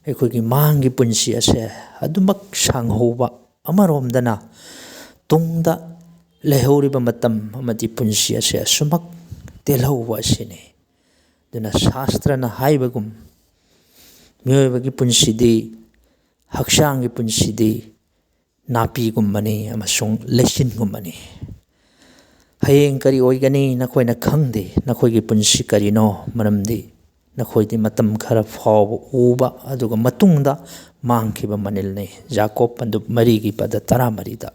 ꯑꯩꯈꯣꯏꯒꯤ ꯃꯥꯡꯒꯤ ꯄꯨꯟꯁꯤ ꯑꯁꯦ ꯑꯗꯨꯃꯛ ꯁꯥꯡꯍꯧꯕ, ꯑꯃꯔꯣꯝꯗꯅ ꯇꯨꯡꯗ ꯂꯩꯍꯧꯔꯤꯕ ꯃꯇꯝ ꯑꯃꯗꯤ ꯄꯨꯟꯁꯤ ꯑꯁꯦ ꯑꯁꯨꯃꯛ ꯇꯦꯜꯍꯧꯕ ꯑꯁꯤꯅꯤ꯫ ꯑꯗꯨꯅ ꯁꯥꯁꯇ꯭ꯔꯅ ꯍꯥꯏꯕꯒꯨꯝ ꯃꯤꯑꯣꯏꯕꯒꯤ ꯄꯨꯟꯁꯤꯗꯤ ꯍꯛꯆꯥꯡꯒꯤ ꯄꯨꯟꯁꯤꯗꯤ ꯅꯥꯄꯤꯒꯨꯝꯕꯅꯤ ꯑꯃꯁꯨꯡ ꯂꯩꯆꯤꯟꯒꯨꯝꯕꯅꯤ꯫ ꯍꯌꯦꯡ ꯀꯔꯤ ꯑꯣꯏꯒꯅꯤ ꯅꯈꯣꯏꯅ ꯈꯪꯗꯦ꯫ ꯅꯈꯣꯏꯒꯤ ꯄꯨꯟꯁꯤ ꯀꯔꯤꯅꯣ? ꯃꯔꯝꯗꯤ ꯅꯈꯣꯏꯗꯤ ꯃꯇꯝ ꯈꯔ ꯐꯥꯎꯕ ꯎꯕ ꯑꯗꯨꯒ ꯃꯇꯨꯡꯗ ꯃꯥꯡꯈꯤꯕ ꯃꯅꯤꯜꯅꯤ꯫ ꯖꯥꯀꯣꯕ ꯄꯟꯗꯨꯞ ꯃꯔꯤꯒꯤ ꯄꯗ ꯇꯔꯥꯃꯔꯤꯗ꯫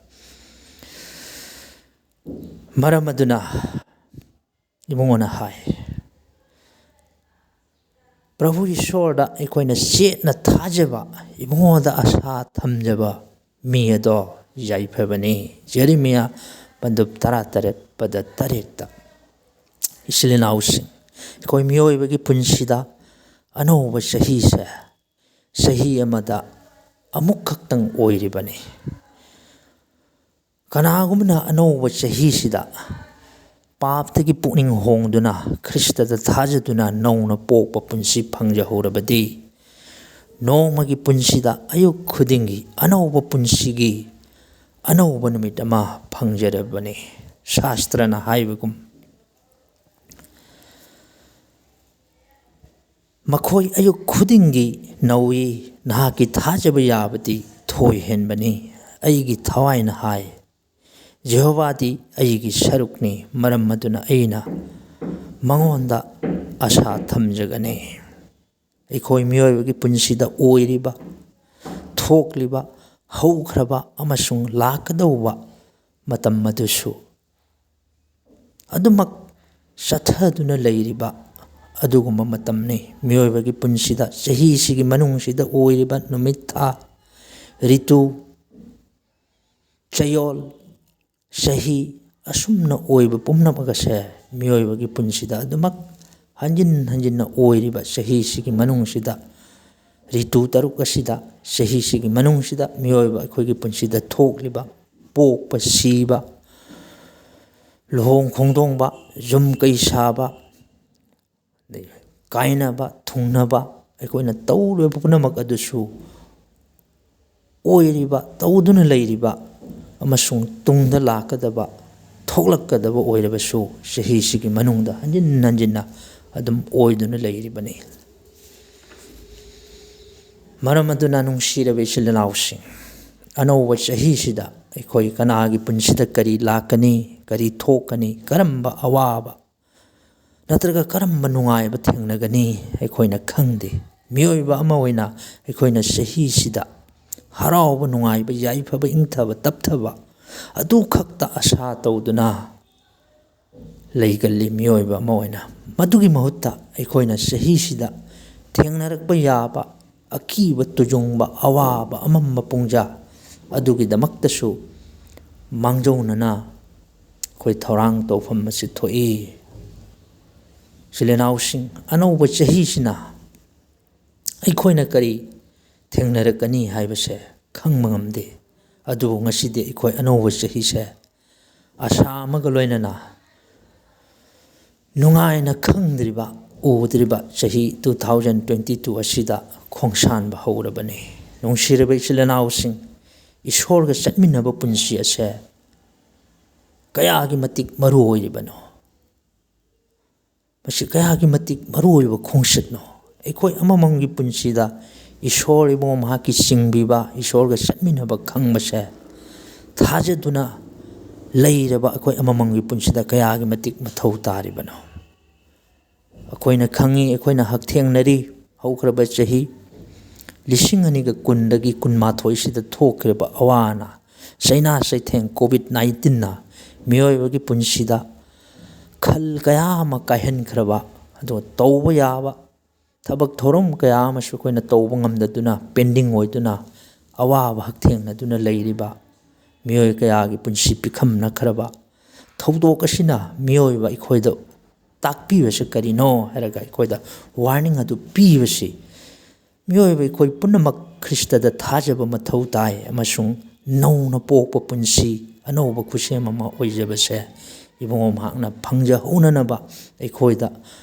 ꯃꯔꯝ ꯑꯗꯨꯅ ꯏꯕꯨꯡꯉꯣꯅ ꯍꯥꯏ, ꯄ꯭ꯔꯚꯨ ꯏꯁꯣꯔꯗ ꯑꯩꯈꯣꯏꯅ ꯆꯦꯠꯅ ꯊꯥꯖꯕ, ꯏꯕꯨꯡꯉꯣꯗ ꯑꯁꯥ ꯊꯝꯖꯕ ꯃꯤ ꯑꯗꯣ ꯌꯥꯏꯐꯕꯅꯤ꯫ ꯖꯦꯔꯦꯃꯤꯌꯥ ꯄꯟꯗꯨꯞ ꯇꯔꯥꯇꯔꯦꯠ ꯄꯗ ꯇꯔꯦꯠꯇ꯫ ꯏꯆꯤꯜ ꯏꯅꯥꯎꯁꯤꯡ, ꯑꯩꯈꯣꯏ ꯃꯤꯑꯣꯏꯕꯒꯤ ꯄꯨꯟꯁꯤꯗ ꯑꯅꯧꯕ ꯆꯍꯤꯁꯦ ꯆꯍꯤ ꯑꯃꯗ ꯑꯃꯨꯛ ꯈꯛꯇꯪ ꯑꯣꯏꯔꯤꯕꯅꯤ꯫ ꯀꯅꯥꯒꯨꯝꯕꯅ ꯑꯅꯧꯕ ꯆꯍꯤꯁꯤꯗ ꯄꯥꯞꯇꯒꯤ ꯄꯨꯛꯅꯤꯡ ꯍꯣꯡꯗꯨꯅ ꯈ꯭ꯔꯤꯁꯇꯗ ꯊꯥꯖꯗꯨꯅ ꯅꯧꯅ ꯄꯣꯛꯄ ꯄꯨꯟꯁꯤ ꯐꯪꯖꯍꯧꯔꯕꯗꯤ, ꯅꯣꯡꯃꯒꯤ ꯄꯨꯟꯁꯤꯗ ꯑꯌꯨꯛ ꯈꯨꯗꯤꯡꯒꯤ ꯑꯅꯧꯕ ꯄꯨꯟꯁꯤꯒꯤ ꯑꯅꯧꯕ ꯅꯨꯃꯤꯠ ꯑꯃ ꯐꯪꯖꯔꯕꯅꯤ꯫ ꯁꯥꯁꯇ꯭ꯔꯅ ꯍꯥꯏꯕꯒꯨꯝ, "ꯃꯈꯣꯏ ꯑꯌꯨꯛ ꯈꯨꯗꯤꯡꯒꯤ ꯅꯧꯏ, ꯅꯍꯥꯛꯀꯤ ꯊꯥꯖꯕ ꯌꯥꯕꯗꯤ ꯊꯣꯏ ꯍꯦꯟꯕꯅꯤ꯫ ꯑꯩꯒꯤ ꯊꯋꯥꯏꯅ ꯍꯥꯏ, ꯖꯦꯍꯣꯚꯥꯗꯤ ꯑꯩꯒꯤ ꯁꯔꯨꯛꯅꯤ, ꯃꯔꯝ ꯑꯗꯨꯅ ꯑꯩꯅ ꯃꯉꯣꯟꯗ ꯑꯁꯥ ꯊꯝꯖꯒꯅꯤ"꯫ ꯑꯩꯈꯣꯏ ꯃꯤꯑꯣꯏꯕꯒꯤ ꯄꯨꯟꯁꯤꯗ ꯑꯣꯏꯔꯤꯕ, ꯊꯣꯛꯂꯤꯕ, ꯍꯧꯈ꯭ꯔꯕ ꯑꯃꯁꯨꯡ ꯂꯥꯛꯀꯗꯧꯕ ꯃꯇꯝ ꯑꯗꯨꯁꯨ ꯑꯗꯨꯃꯛ ꯆꯠꯊꯗꯨꯅ ꯂꯩꯔꯤꯕ ꯑꯗꯨꯒꯨꯝꯕ ꯃꯇꯝꯅꯤ꯫ ꯃꯤꯑꯣꯏꯕꯒꯤ ꯄꯨꯟꯁꯤꯗ, ꯆꯍꯤꯁꯤꯒꯤ ꯃꯅꯨꯡꯁꯤꯗ ꯑꯣꯏꯔꯤꯕ ꯅꯨꯃꯤꯠ, ꯊꯥ, ꯔꯤꯇꯨ, ꯆꯌꯣꯜ, ꯆꯍꯤ ꯑꯁꯨꯝꯅ ꯑꯣꯏꯕ ꯄꯨꯝꯅꯃꯛ ꯑꯁꯦ ꯃꯤꯑꯣꯏꯕꯒꯤ ꯄꯨꯟꯁꯤꯗ ꯑꯗꯨꯃꯛ ꯍꯟꯖꯤꯟ ꯍꯟꯖꯤꯟꯅ ꯑꯣꯏꯔꯤꯕ ꯆꯍꯤꯁꯤꯒꯤ ꯃꯅꯨꯡꯁꯤꯗ, ꯔꯤꯇꯨ ꯇꯔꯨꯛ ꯑꯁꯤꯗ, ꯆꯍꯤꯁꯤꯒꯤ ꯃꯅꯨꯡꯁꯤꯗ ꯃꯤꯑꯣꯏꯕ ꯑꯩꯈꯣꯏꯒꯤ ꯄꯨꯟꯁꯤꯗ ꯊꯣꯛꯂꯤꯕ, ꯄꯣꯛꯄ, ꯁꯤꯕ, ꯂꯨꯍꯣꯡ ꯈꯣꯡꯗꯣꯡꯕ, ꯌꯨꯝ ꯀꯩ ꯁꯥꯕ, ꯑꯗꯩ ꯀꯥꯏꯅꯕ, ꯊꯨꯡꯅꯕ, ꯑꯩꯈꯣꯏꯅ ꯇꯧꯔꯤꯕ ꯄꯨꯝꯅꯃꯛ ꯑꯗꯨꯁꯨ ꯑꯣꯏꯔꯤꯕ, ꯇꯧꯗꯨꯅ ꯂꯩꯔꯤꯕ ꯑꯃꯁꯨꯡ ꯇꯨꯡꯗ ꯂꯥꯛꯀꯗꯕ, ꯊꯣꯛꯂꯛꯀꯗꯕ ꯑꯣꯏꯔꯕꯁꯨ, ꯆꯍꯤꯁꯤꯒꯤ ꯃꯅꯨꯡꯗ ꯍꯟꯖꯤꯟ ꯍꯟꯖꯤꯟꯅ ꯑꯗꯨꯝ ꯑꯣꯏꯗꯨꯅ ꯂꯩꯔꯤꯕꯅꯤ꯫ ꯃꯔꯝ ꯑꯗꯨꯅ, ꯅꯨꯡꯁꯤꯔꯕ ꯏꯆꯤꯜ ꯏꯅꯥꯎꯁꯤꯡ, ꯑꯅꯧꯕ ꯆꯍꯤꯁꯤꯗ ꯑꯩꯈꯣꯏ ꯀꯅꯥꯒꯤ ꯄꯨꯟꯁꯤꯗ ꯀꯔꯤ ꯂꯥꯛꯀꯅꯤ, ꯀꯔꯤ ꯊꯣꯛꯀꯅꯤ, ꯀꯔꯝꯕ ꯑꯋꯥꯕ ꯅꯠꯇ꯭ꯔꯒ ꯀꯔꯝꯕ ꯅꯨꯡꯉꯥꯏꯕ ꯊꯦꯡꯅꯒꯅꯤ, ꯑꯩꯈꯣꯏꯅ ꯈꯪꯗꯦ꯫ ꯃꯤꯑꯣꯏꯕ ꯑꯃ ꯑꯣꯏꯅ ꯑꯩꯈꯣꯏꯅ ꯆꯍꯤꯁꯤꯗ ꯍꯔꯥꯎꯕ, ꯅꯨꯡꯉꯥꯏꯕ, ꯌꯥꯏꯐꯕ, ꯏꯪꯊꯕ, ꯇꯞꯊꯕ ꯑꯗꯨ ꯈꯛꯇ ꯑꯁꯥ ꯇꯧꯗꯨꯅ ꯂꯩꯒꯜꯂꯤ꯫ ꯃꯤꯑꯣꯏꯕ ꯑꯃ ꯑꯣꯏꯅ ꯃꯗꯨꯒꯤ ꯃꯍꯨꯠꯇ ꯑꯩꯈꯣꯏꯅ ꯆꯍꯤꯁꯤꯗ ꯊꯦꯡꯅꯔꯛꯄ ꯌꯥꯕ ꯑꯀꯤꯕ, ꯇꯨꯖꯨꯡꯕ, ꯑꯋꯥꯕ, ꯑꯃꯝꯕ ꯄꯨꯡꯖꯥ ꯑꯗꯨꯒꯤꯗꯃꯛꯇꯁꯨ ꯃꯥꯡꯖꯧꯅꯅ ꯑꯩꯈꯣꯏ ꯊꯧꯔꯥꯡ ꯇꯧꯐꯝ ꯑꯁꯤ ꯊꯣꯛꯏ꯫ ꯏꯆꯤꯜ ꯏꯅꯥꯎꯁꯤꯡ, ꯑꯅꯧꯕ ꯆꯍꯤꯁꯤꯅ ꯑꯩꯈꯣꯏꯅ ꯀꯔꯤ ꯊꯦꯡꯅꯔꯛꯀꯅꯤ ꯍꯥꯏꯕꯁꯦ ꯈꯪꯕ ꯉꯝꯗꯦ꯫ ꯑꯗꯨꯕꯨ ꯉꯁꯤꯗꯤ ꯑꯩꯈꯣꯏ ꯑꯅꯧꯕ ꯆꯍꯤꯁꯦ ꯑꯁꯥ ꯑꯃꯒ ꯂꯣꯏꯅꯅ ꯅꯨꯡꯉꯥꯏꯅ ꯈꯪꯗ꯭ꯔꯤꯕ, ꯎꯗ꯭ꯔꯤꯕ ꯆꯍꯤ two thousand twenty two ꯑꯁꯤꯗ ꯈꯣꯡꯁꯥꯟꯕ ꯍꯧꯔꯕꯅꯤ꯫ ꯅꯨꯡꯁꯤꯔꯕ ꯏꯆꯤꯜ ꯏꯅꯥꯎꯁꯤꯡ, ꯏꯁꯣꯔꯒ ꯆꯠꯃꯤꯟꯅꯕ ꯄꯨꯟꯁꯤ ꯑꯁꯦ ꯀꯌꯥꯒꯤ ꯃꯇꯤꯛ ꯃꯔꯨ ꯑꯣꯏꯔꯤꯕꯅꯣ? ꯃꯁꯤ ꯀꯌꯥꯒꯤ ꯃꯇꯤꯛ ꯃꯔꯨ ꯑꯣꯏꯕ ꯈꯣꯡꯆꯠꯅꯣ? ꯑꯩꯈꯣꯏ ꯑꯃꯃꯝꯒꯤ ꯄꯨꯟꯁꯤꯗ ꯏꯁꯣꯔ ꯏꯕꯨꯡꯉꯣ ꯃꯍꯥꯛꯀꯤ ꯆꯤꯡꯕꯤꯕ, ꯏꯁꯣꯔꯒ ꯆꯠꯃꯤꯟꯅꯕ ꯈꯪꯕꯁꯦ ꯊꯥꯖꯗꯨꯅ ꯂꯩꯔꯕ ꯑꯩꯈꯣꯏ ꯑꯃꯃꯝꯒꯤ ꯄꯨꯟꯁꯤꯗ ꯀꯌꯥꯒꯤ ꯃꯇꯤꯛ ꯃꯊꯧ ꯇꯥꯔꯤꯕꯅꯣ? ꯑꯩꯈꯣꯏꯅ ꯈꯪꯉꯤ, ꯑꯩꯈꯣꯏꯅ ꯍꯛꯊꯦꯡꯅꯔꯤ, ꯍꯧꯈ꯭ꯔꯕ ꯆꯍꯤ ꯂꯤꯁꯤꯡ ꯑꯅꯤꯒ ꯀꯨꯟꯗꯒꯤ ꯀꯨꯟꯃꯥꯊꯣꯏꯁꯤꯗ ꯊꯣꯛꯈ꯭ꯔꯤꯕ ꯑꯋꯥ ꯑꯅꯥ, ꯆꯩꯅꯥ ꯆꯩꯊꯦꯡ COVID nineteenꯅ ꯃꯤꯑꯣꯏꯕꯒꯤ ꯄꯨꯟꯁꯤꯗ ꯈꯜ ꯀꯌꯥ ꯑꯃ ꯀꯥꯏꯍꯟꯈ꯭ꯔꯕ, ꯑꯗꯨꯒ ꯇꯧꯕ ꯌꯥꯕ ꯊꯕꯛ ꯊꯧꯔꯝ ꯀꯌꯥ ꯑꯃꯁꯨ ꯑꯩꯈꯣꯏꯅ ꯇꯧꯕ ꯉꯝꯗꯗꯨꯅ, pending ꯑꯣꯏꯗꯨꯅ, ꯑꯋꯥꯕ ꯍꯛꯊꯦꯡꯅꯗꯨꯅ ꯂꯩꯔꯤꯕ ꯃꯤꯑꯣꯏ ꯀꯌꯥꯒꯤ ꯄꯨꯟꯁꯤ ꯄꯤꯈꯝꯅꯈ꯭ꯔꯕ ꯊꯧꯗꯣꯛ ꯑꯁꯤꯅ ꯃꯤꯑꯣꯏꯕ ꯑꯩꯈꯣꯏꯗ ꯇꯥꯛꯄꯤꯕꯁꯤ ꯀꯔꯤꯅꯣ ꯍꯥꯏꯔꯒ, ꯑꯩꯈꯣꯏꯗ warning ꯑꯗꯨ ꯄꯤꯕꯁꯤ, ꯃꯤꯑꯣꯏꯕ ꯑꯩꯈꯣꯏ ꯄꯨꯝꯅꯃꯛ ꯈ꯭ꯔꯤꯁꯇꯗ ꯊꯥꯖꯕ ꯃꯊꯧ ꯇꯥꯏ, ꯑꯃꯁꯨꯡ ꯅꯧꯅ ꯄꯣꯛꯄ ꯄꯨꯟꯁꯤ, ꯑꯅꯧꯕ ꯈꯨꯠꯁꯦꯝ ꯑꯃ ꯑꯣꯏꯖꯕꯁꯦ ꯏꯕꯨꯡꯉꯣ ꯃꯍꯥꯛꯅ ꯐꯪꯖꯍꯧꯅꯅꯕ ꯑꯩꯈꯣꯏꯗ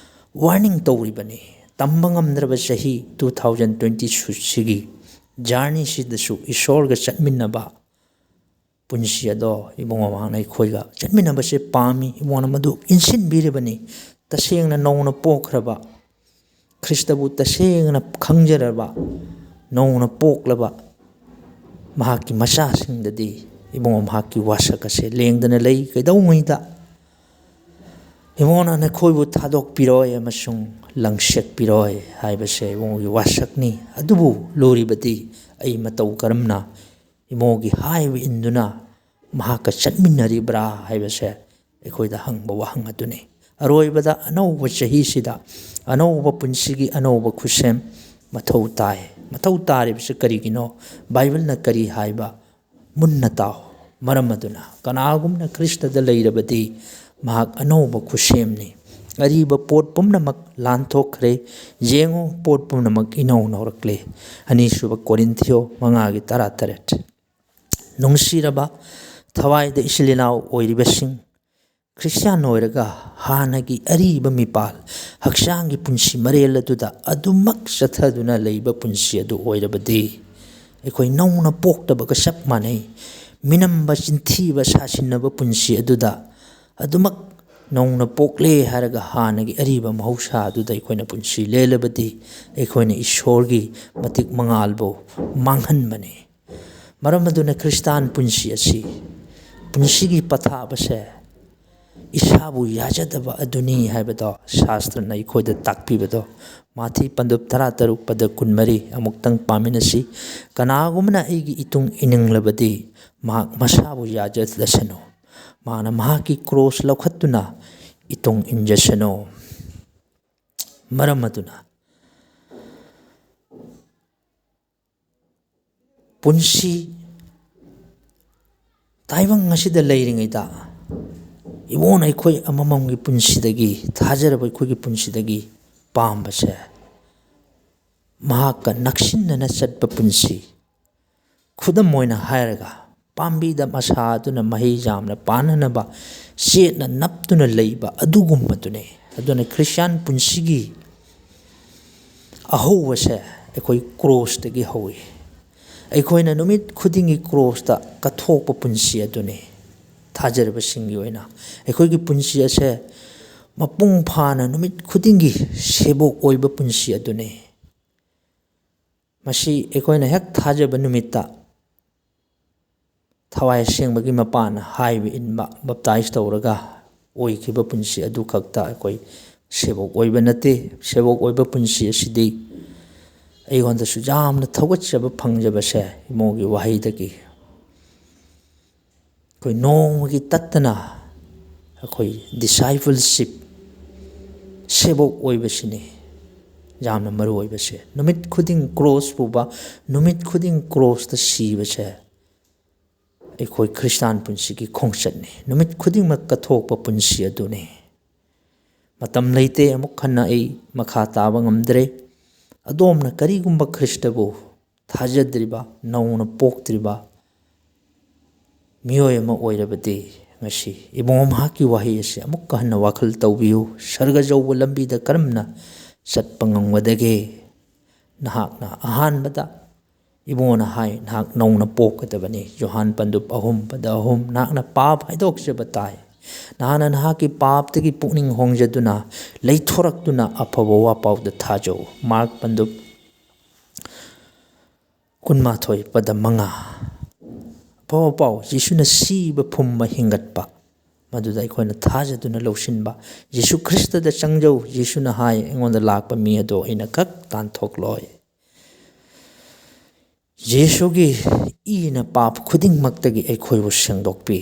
warning ꯇꯧꯔꯤꯕꯅꯤ꯫ ꯇꯝꯕ ꯉꯝꯗ꯭ꯔꯕ ꯆꯍꯤ two thousand twenty sixꯁꯤꯒꯤ journeyꯁꯤꯗꯁꯨ ꯏꯁꯣꯔꯒ ꯆꯠꯃꯤꯟꯅꯕ ꯄꯨꯟꯁꯤ ꯑꯗꯣ ꯏꯕꯨꯡꯉꯣ ꯃꯍꯥꯛꯅ ꯑꯩꯈꯣꯏꯒ ꯆꯠꯃꯤꯟꯅꯕꯁꯦ ꯄꯥꯝꯃꯤ꯫ ꯏꯕꯨꯡꯉꯣꯅ ꯃꯗꯨ ꯏꯟꯁꯤꯟꯕꯤꯔꯤꯕꯅꯤ꯫ ꯇꯁꯦꯡꯅ ꯅꯧꯅ ꯄꯣꯛꯈ꯭ꯔꯕ, ꯈ꯭ꯔꯤꯁꯇꯕꯨ ꯇꯁꯦꯡꯅ ꯈꯪꯖꯔꯕ, ꯅꯧꯅ ꯄꯣꯛꯂꯕ ꯃꯍꯥꯛꯀꯤ ꯃꯆꯥꯁꯤꯡꯗꯗꯤ ꯏꯕꯨꯡꯉꯣ ꯃꯍꯥꯛꯀꯤ ꯋꯥꯁꯛ ꯑꯁꯦ ꯂꯦꯡꯗꯅ ꯂꯩ꯫ ꯀꯩꯗꯧꯉꯩꯗ ꯏꯕꯨꯡꯉꯣꯅ ꯅꯈꯣꯏꯕꯨ ꯊꯥꯗꯣꯛꯄꯤꯔꯣꯏ ꯑꯃꯁꯨꯡ ꯂꯪꯁꯦꯛꯄꯤꯔꯣꯏ ꯍꯥꯏꯕꯁꯦ ꯏꯕꯨꯡꯉꯣꯒꯤ ꯋꯥꯁꯛꯅꯤ꯫ ꯑꯗꯨꯕꯨ ꯂꯨꯔꯤꯕꯗꯤ ꯑꯩ ꯃꯇꯧ ꯀꯔꯝꯅ ꯏꯕꯨꯡꯉꯣꯒꯤ ꯍꯥꯏꯕ ꯏꯟꯗꯨꯅ ꯃꯍꯥꯛꯀ ꯆꯠꯃꯤꯟꯅꯔꯤꯕ꯭ꯔꯥ ꯍꯥꯏꯕꯁꯦ ꯑꯩꯈꯣꯏꯗ ꯍꯪꯕ ꯋꯥꯍꯪ ꯑꯗꯨꯅꯤ꯫ ꯑꯔꯣꯏꯕꯗ ꯑꯅꯧꯕ ꯆꯍꯤꯁꯤꯗ ꯑꯅꯧꯕ ꯄꯨꯟꯁꯤꯒꯤ ꯑꯅꯧꯕ ꯈꯨꯠꯁꯦꯝ ꯃꯊꯧ ꯇꯥꯏ꯫ ꯃꯊꯧ ꯇꯥꯔꯤꯕꯁꯤ ꯀꯔꯤꯒꯤꯅꯣ? ꯕꯥꯏꯕꯜꯅ ꯀꯔꯤ ꯍꯥꯏꯕ? ꯃꯨꯟꯅ ꯇꯥꯎ꯫ ꯃꯔꯝ ꯑꯗꯨꯅ ꯀꯅꯥꯒꯨꯝꯅ ꯈ꯭ꯔꯤꯁꯇꯗ ꯂꯩꯔꯕꯗꯤ ꯃꯍꯥꯛ ꯑꯅꯧꯕ ꯈꯨꯠꯁꯦꯝꯅꯤ꯫ ꯑꯔꯤꯕ ꯄꯣꯠ ꯄꯨꯝꯅꯃꯛ ꯂꯥꯟꯊꯣꯛꯈ꯭ꯔꯦ꯫ ꯌꯦꯡꯉꯨ, ꯄꯣꯠ ꯄꯨꯝꯅꯃꯛ ꯏꯅꯧ ꯅꯧꯔꯛꯂꯦ꯫ ꯑꯅꯤꯁꯨꯕ ꯀꯣꯔꯤꯟꯊꯤꯌꯣ ꯃꯉꯥꯒꯤ ꯇꯔꯥꯇꯔꯦꯠ꯫ ꯅꯨꯡꯁꯤꯔꯕ ꯊꯋꯥꯏꯗ ꯏꯆꯤꯜ ꯏꯅꯥꯎ ꯑꯣꯏꯔꯤꯕꯁꯤꯡ, ꯈ꯭ꯔꯤꯁꯇꯤꯌꯥꯟ ꯑꯣꯏꯔꯒ ꯍꯥꯟꯅꯒꯤ ꯑꯔꯤꯕ ꯃꯤꯄꯥꯜ, ꯍꯛꯆꯥꯡꯒꯤ ꯄꯨꯟꯁꯤ ꯃꯔꯦꯜ ꯑꯗꯨꯗ ꯑꯗꯨꯃꯛ ꯆꯠꯊꯗꯨꯅ ꯂꯩꯕ ꯄꯨꯟꯁꯤ ꯑꯗꯨ ꯑꯣꯏꯔꯕꯗꯤ, ꯑꯩꯈꯣꯏ ꯅꯧꯅ ꯄꯣꯛꯇꯕꯒ ꯆꯞ ꯃꯥꯟꯅꯩ꯫ ꯃꯤꯅꯝꯕ, ꯆꯤꯟꯊꯤꯕ, ꯁꯥꯁꯤꯟꯅꯕ ꯄꯨꯟꯁꯤ ꯑꯗꯨꯗ ꯑꯗꯨꯃꯛ ꯅꯧꯅ ꯄꯣꯛꯂꯦ ꯍꯥꯏꯔꯒ ꯍꯥꯟꯅꯒꯤ ꯑꯔꯤꯕ ꯃꯍꯧꯁꯥ ꯑꯗꯨꯗ ꯑꯩꯈꯣꯏꯅ ꯄꯨꯟꯁꯤ ꯂꯦꯜꯂꯕꯗꯤ, ꯑꯩꯈꯣꯏꯅ ꯏꯁꯣꯔꯒꯤ ꯃꯇꯤꯛ ꯃꯉꯥꯜꯕꯨ ꯃꯥꯡꯍꯟꯕꯅꯤ꯫ ꯃꯔꯝ ꯑꯗꯨꯅ ꯈ꯭ꯔꯤꯁꯇꯥꯟ ꯄꯨꯟꯁꯤ ꯑꯁꯤ, ꯄꯨꯟꯁꯤꯒꯤ ꯄꯊꯥꯞ ꯑꯁꯦ ꯏꯁꯥꯕꯨ ꯌꯥꯖꯗꯕ ꯑꯗꯨꯅꯤ ꯍꯥꯏꯕꯗꯣ ꯁꯥꯁꯇ꯭ꯔꯅ ꯑꯩꯈꯣꯏꯗ ꯇꯥꯛꯄꯤꯕꯗꯣ, ꯃꯥꯊꯤ ꯄꯟꯗꯨꯞ ꯇꯔꯥꯇꯔꯨꯛ ꯄꯗ ꯀꯨꯟꯃꯔꯤ ꯑꯃꯨꯛꯇꯪ ꯄꯥꯃꯤꯟꯅꯁꯤ꯫ "ꯀꯅꯥꯒꯨꯝꯕꯅ ꯑꯩꯒꯤ ꯏꯇꯨꯡ ꯏꯅꯤꯡꯂꯕꯗꯤ ꯃꯍꯥꯛ ꯃꯁꯥꯕꯨ ꯌꯥꯖꯗꯁꯅꯨ꯫ ꯃꯥꯅ ꯃꯍꯥꯛꯀꯤ ꯀ꯭ꯔꯣꯁ ꯂꯧꯈꯠꯇꯨꯅ ꯏꯇꯨꯡ ꯏꯟꯖꯁꯅꯨ"꯫ ꯃꯔꯝ ꯑꯗꯨꯅ ꯄꯨꯟꯁꯤ ꯇꯥꯏꯕꯪ ꯑꯁꯤꯗ ꯂꯩꯔꯤꯉꯩꯗ ꯏꯕꯣꯟ ꯑꯩꯈꯣꯏ ꯑꯃꯃꯝꯒꯤ ꯄꯨꯟꯁꯤꯗꯒꯤ, ꯊꯥꯖꯔꯕ ꯑꯩꯈꯣꯏꯒꯤ ꯄꯨꯟꯁꯤꯗꯒꯤ ꯄꯥꯝꯕꯁꯦ, ꯃꯍꯥꯛꯀ ꯅꯛꯁꯤꯟꯅꯅ ꯆꯠꯄ ꯄꯨꯟꯁꯤ꯫ ꯈꯨꯗꯝ ꯑꯣꯏꯅ ꯍꯥꯏꯔꯒ, ꯄꯥꯝꯕꯤꯗ ꯃꯁꯥ ꯑꯗꯨꯅ ꯃꯍꯩ ꯌꯥꯝꯅ ꯄꯥꯟꯅꯅꯕ ꯆꯦꯠꯅ ꯅꯞꯇꯨꯅ ꯂꯩꯕ ꯑꯗꯨꯒꯨꯝꯕꯗꯨꯅꯤ꯫ ꯑꯗꯨꯅ ꯈ꯭ꯔꯤꯁꯇꯤꯌꯥꯟ ꯄꯨꯟꯁꯤꯒꯤ ꯑꯍꯧꯕꯁꯦ ꯑꯩꯈꯣꯏ ꯀ꯭ꯔꯣꯁꯇꯒꯤ ꯍꯧꯏ꯫ ꯑꯩꯈꯣꯏꯅ ꯅꯨꯃꯤꯠ ꯈꯨꯗꯤꯡꯒꯤ ꯀ꯭ꯔꯣꯁꯇ ꯀꯠꯊꯣꯛꯄ ꯄꯨꯟꯁꯤ ꯑꯗꯨꯅꯤ꯫ ꯊꯥꯖꯔꯕꯁꯤꯡꯒꯤ ꯑꯣꯏꯅ ꯑꯩꯈꯣꯏꯒꯤ ꯄꯨꯟꯁꯤ ꯑꯁꯦ ꯃꯄꯨꯡ ꯐꯥꯅ ꯅꯨꯃꯤꯠ ꯈꯨꯗꯤꯡꯒꯤ ꯁꯦꯕꯣꯛ ꯑꯣꯏꯕ ꯄꯨꯟꯁꯤ ꯑꯗꯨꯅꯤ꯫ ꯃꯁꯤ ꯑꯩꯈꯣꯏꯅ ꯍꯦꯛ ꯊꯥꯖꯕ ꯅꯨꯃꯤꯠꯇ ꯊꯋꯥꯏ ꯑꯁꯦꯡꯕꯒꯤ ꯃꯄꯥꯟꯅ ꯍꯥꯏꯕ ꯏꯟꯕ, ꯕꯞꯇꯥꯏꯖ ꯇꯧꯔꯒ ꯑꯣꯏꯈꯤꯕ ꯄꯨꯟꯁꯤ ꯑꯗꯨ ꯈꯛꯇ ꯑꯩꯈꯣꯏ ꯁꯦꯕꯣꯛ ꯑꯣꯏꯕ ꯅꯠꯇꯦ꯫ ꯁꯦꯕꯣꯛ ꯑꯣꯏꯕ ꯄꯨꯟꯁꯤ ꯑꯁꯤꯗꯤ ꯑꯩꯉꯣꯟꯗꯁꯨ ꯌꯥꯝꯅ ꯊꯧꯒꯠꯆꯕ ꯐꯪꯖꯕꯁꯦ ꯏꯃꯣꯒꯤ ꯋꯥꯍꯩꯗꯒꯤ꯫ ꯑꯩꯈꯣꯏ ꯅꯣꯡꯃꯒꯤ ꯇꯠꯇꯅ ꯑꯩꯈꯣꯏ ꯗꯤꯁꯥꯏꯄꯜꯁꯤꯞ, ꯁꯦꯕꯣꯛ ꯑꯣꯏꯕꯁꯤꯅꯤ ꯌꯥꯝꯅ ꯃꯔꯨ ꯑꯣꯏꯕꯁꯦ꯫ ꯅꯨꯃꯤꯠ ꯈꯨꯗꯤꯡ ꯀ꯭ꯔꯣꯁ ꯄꯨꯕ, ꯅꯨꯃꯤꯠ ꯈꯨꯗꯤꯡ ꯀ꯭ꯔꯣꯁꯇ ꯁꯤꯕꯁꯦ ꯑꯩꯈꯣꯏ ꯈ꯭ꯔꯤꯁꯇꯥꯟ ꯄꯨꯟꯁꯤꯒꯤ ꯈꯣꯡꯆꯠꯅꯤ꯫ ꯅꯨꯃꯤꯠ ꯈꯨꯗꯤꯡꯃꯛ ꯀꯠꯊꯣꯛꯄ ꯄꯨꯟꯁꯤ ꯑꯗꯨꯅꯤ꯫ ꯃꯇꯝ ꯂꯩꯇꯦ, ꯑꯃꯨꯛ ꯍꯟꯅ ꯑꯩ ꯃꯈꯥ ꯇꯥꯕ ꯉꯝꯗ꯭ꯔꯦ꯫ ꯑꯗꯣꯝꯅ ꯀꯔꯤꯒꯨꯝꯕ ꯈ꯭ꯔꯤꯁꯇꯕꯨ ꯊꯥꯖꯗ꯭ꯔꯤꯕ, ꯅꯧꯅ ꯄꯣꯛꯇ꯭ꯔꯤꯕ ꯃꯤꯑꯣꯏ ꯑꯃ ꯑꯣꯏꯔꯕꯗꯤ, ꯉꯁꯤ ꯏꯕꯨꯡꯉꯣ ꯃꯍꯥꯛꯀꯤ ꯋꯥꯍꯩ ꯑꯁꯤ ꯑꯃꯨꯛꯀ ꯍꯟꯅ ꯋꯥꯈꯜ ꯇꯧꯕꯤꯌꯨ꯫ ꯁꯔꯒ ꯌꯧꯕ ꯂꯝꯕꯤꯗ ꯀꯔꯝꯅ ꯆꯠꯄ ꯉꯝꯒꯗꯒꯦ? ꯅꯍꯥꯛꯅ ꯑꯍꯥꯟꯕꯗ, ꯏꯕꯨꯡꯉꯣꯅ ꯍꯥꯏ, ꯅꯍꯥꯛ ꯅꯧꯅ ꯄꯣꯛꯀꯗꯕꯅꯤ꯫ ꯌꯣꯍꯥꯟ ꯄꯟꯗꯨꯞ ꯑꯍꯨꯝ ꯄꯗ ꯑꯍꯨꯝ, ꯅꯍꯥꯛꯅ ꯄꯥꯞ ꯍꯥꯏꯗꯣꯛꯆꯕ ꯇꯥꯏ꯫ ꯅꯍꯥꯛꯅ ꯅꯍꯥꯛꯀꯤ ꯄꯥꯞꯇꯒꯤ ꯄꯨꯛꯅꯤꯡ ꯍꯣꯡꯖꯗꯨꯅ, ꯂꯩꯊꯣꯔꯛꯇꯨꯅ ꯑꯐꯕ ꯋꯥꯄꯥꯎꯗ ꯊꯥꯖꯧ꯫ ꯃꯥꯔꯛ ꯄꯟꯗꯨꯞ ꯀꯨꯟꯃꯥꯊꯣꯏ ꯄꯗ ꯃꯉꯥ꯫ ꯑꯐꯕ ꯄꯥꯎ, ꯌꯤꯁꯨꯅ ꯁꯤꯕ ꯐꯨꯝꯕ ꯍꯤꯡꯒꯠꯄ, ꯃꯗꯨꯗ ꯑꯩꯈꯣꯏꯅ ꯊꯥꯖꯗꯨꯅ ꯂꯧꯁꯤꯟꯕ꯫ ꯌꯤꯁꯨ ꯈ꯭ꯔꯤꯁꯇꯗ ꯆꯪꯖꯧ꯫ ꯌꯤꯁꯨꯅ ꯍꯥꯏ, "ꯑꯩꯉꯣꯟꯗ ꯂꯥꯛꯄ ꯃꯤ ꯑꯗꯣ ꯑꯩꯅ ꯈꯛ ꯇꯥꯟꯊꯣꯛꯂꯣꯏ"꯫ ꯌꯤꯁꯨꯒꯤ ꯏꯅ ꯄꯥꯞ ꯈꯨꯗꯤꯡꯃꯛꯇꯒꯤ ꯑꯩꯈꯣꯏꯕꯨ ꯁꯦꯡꯗꯣꯛꯄꯤ꯫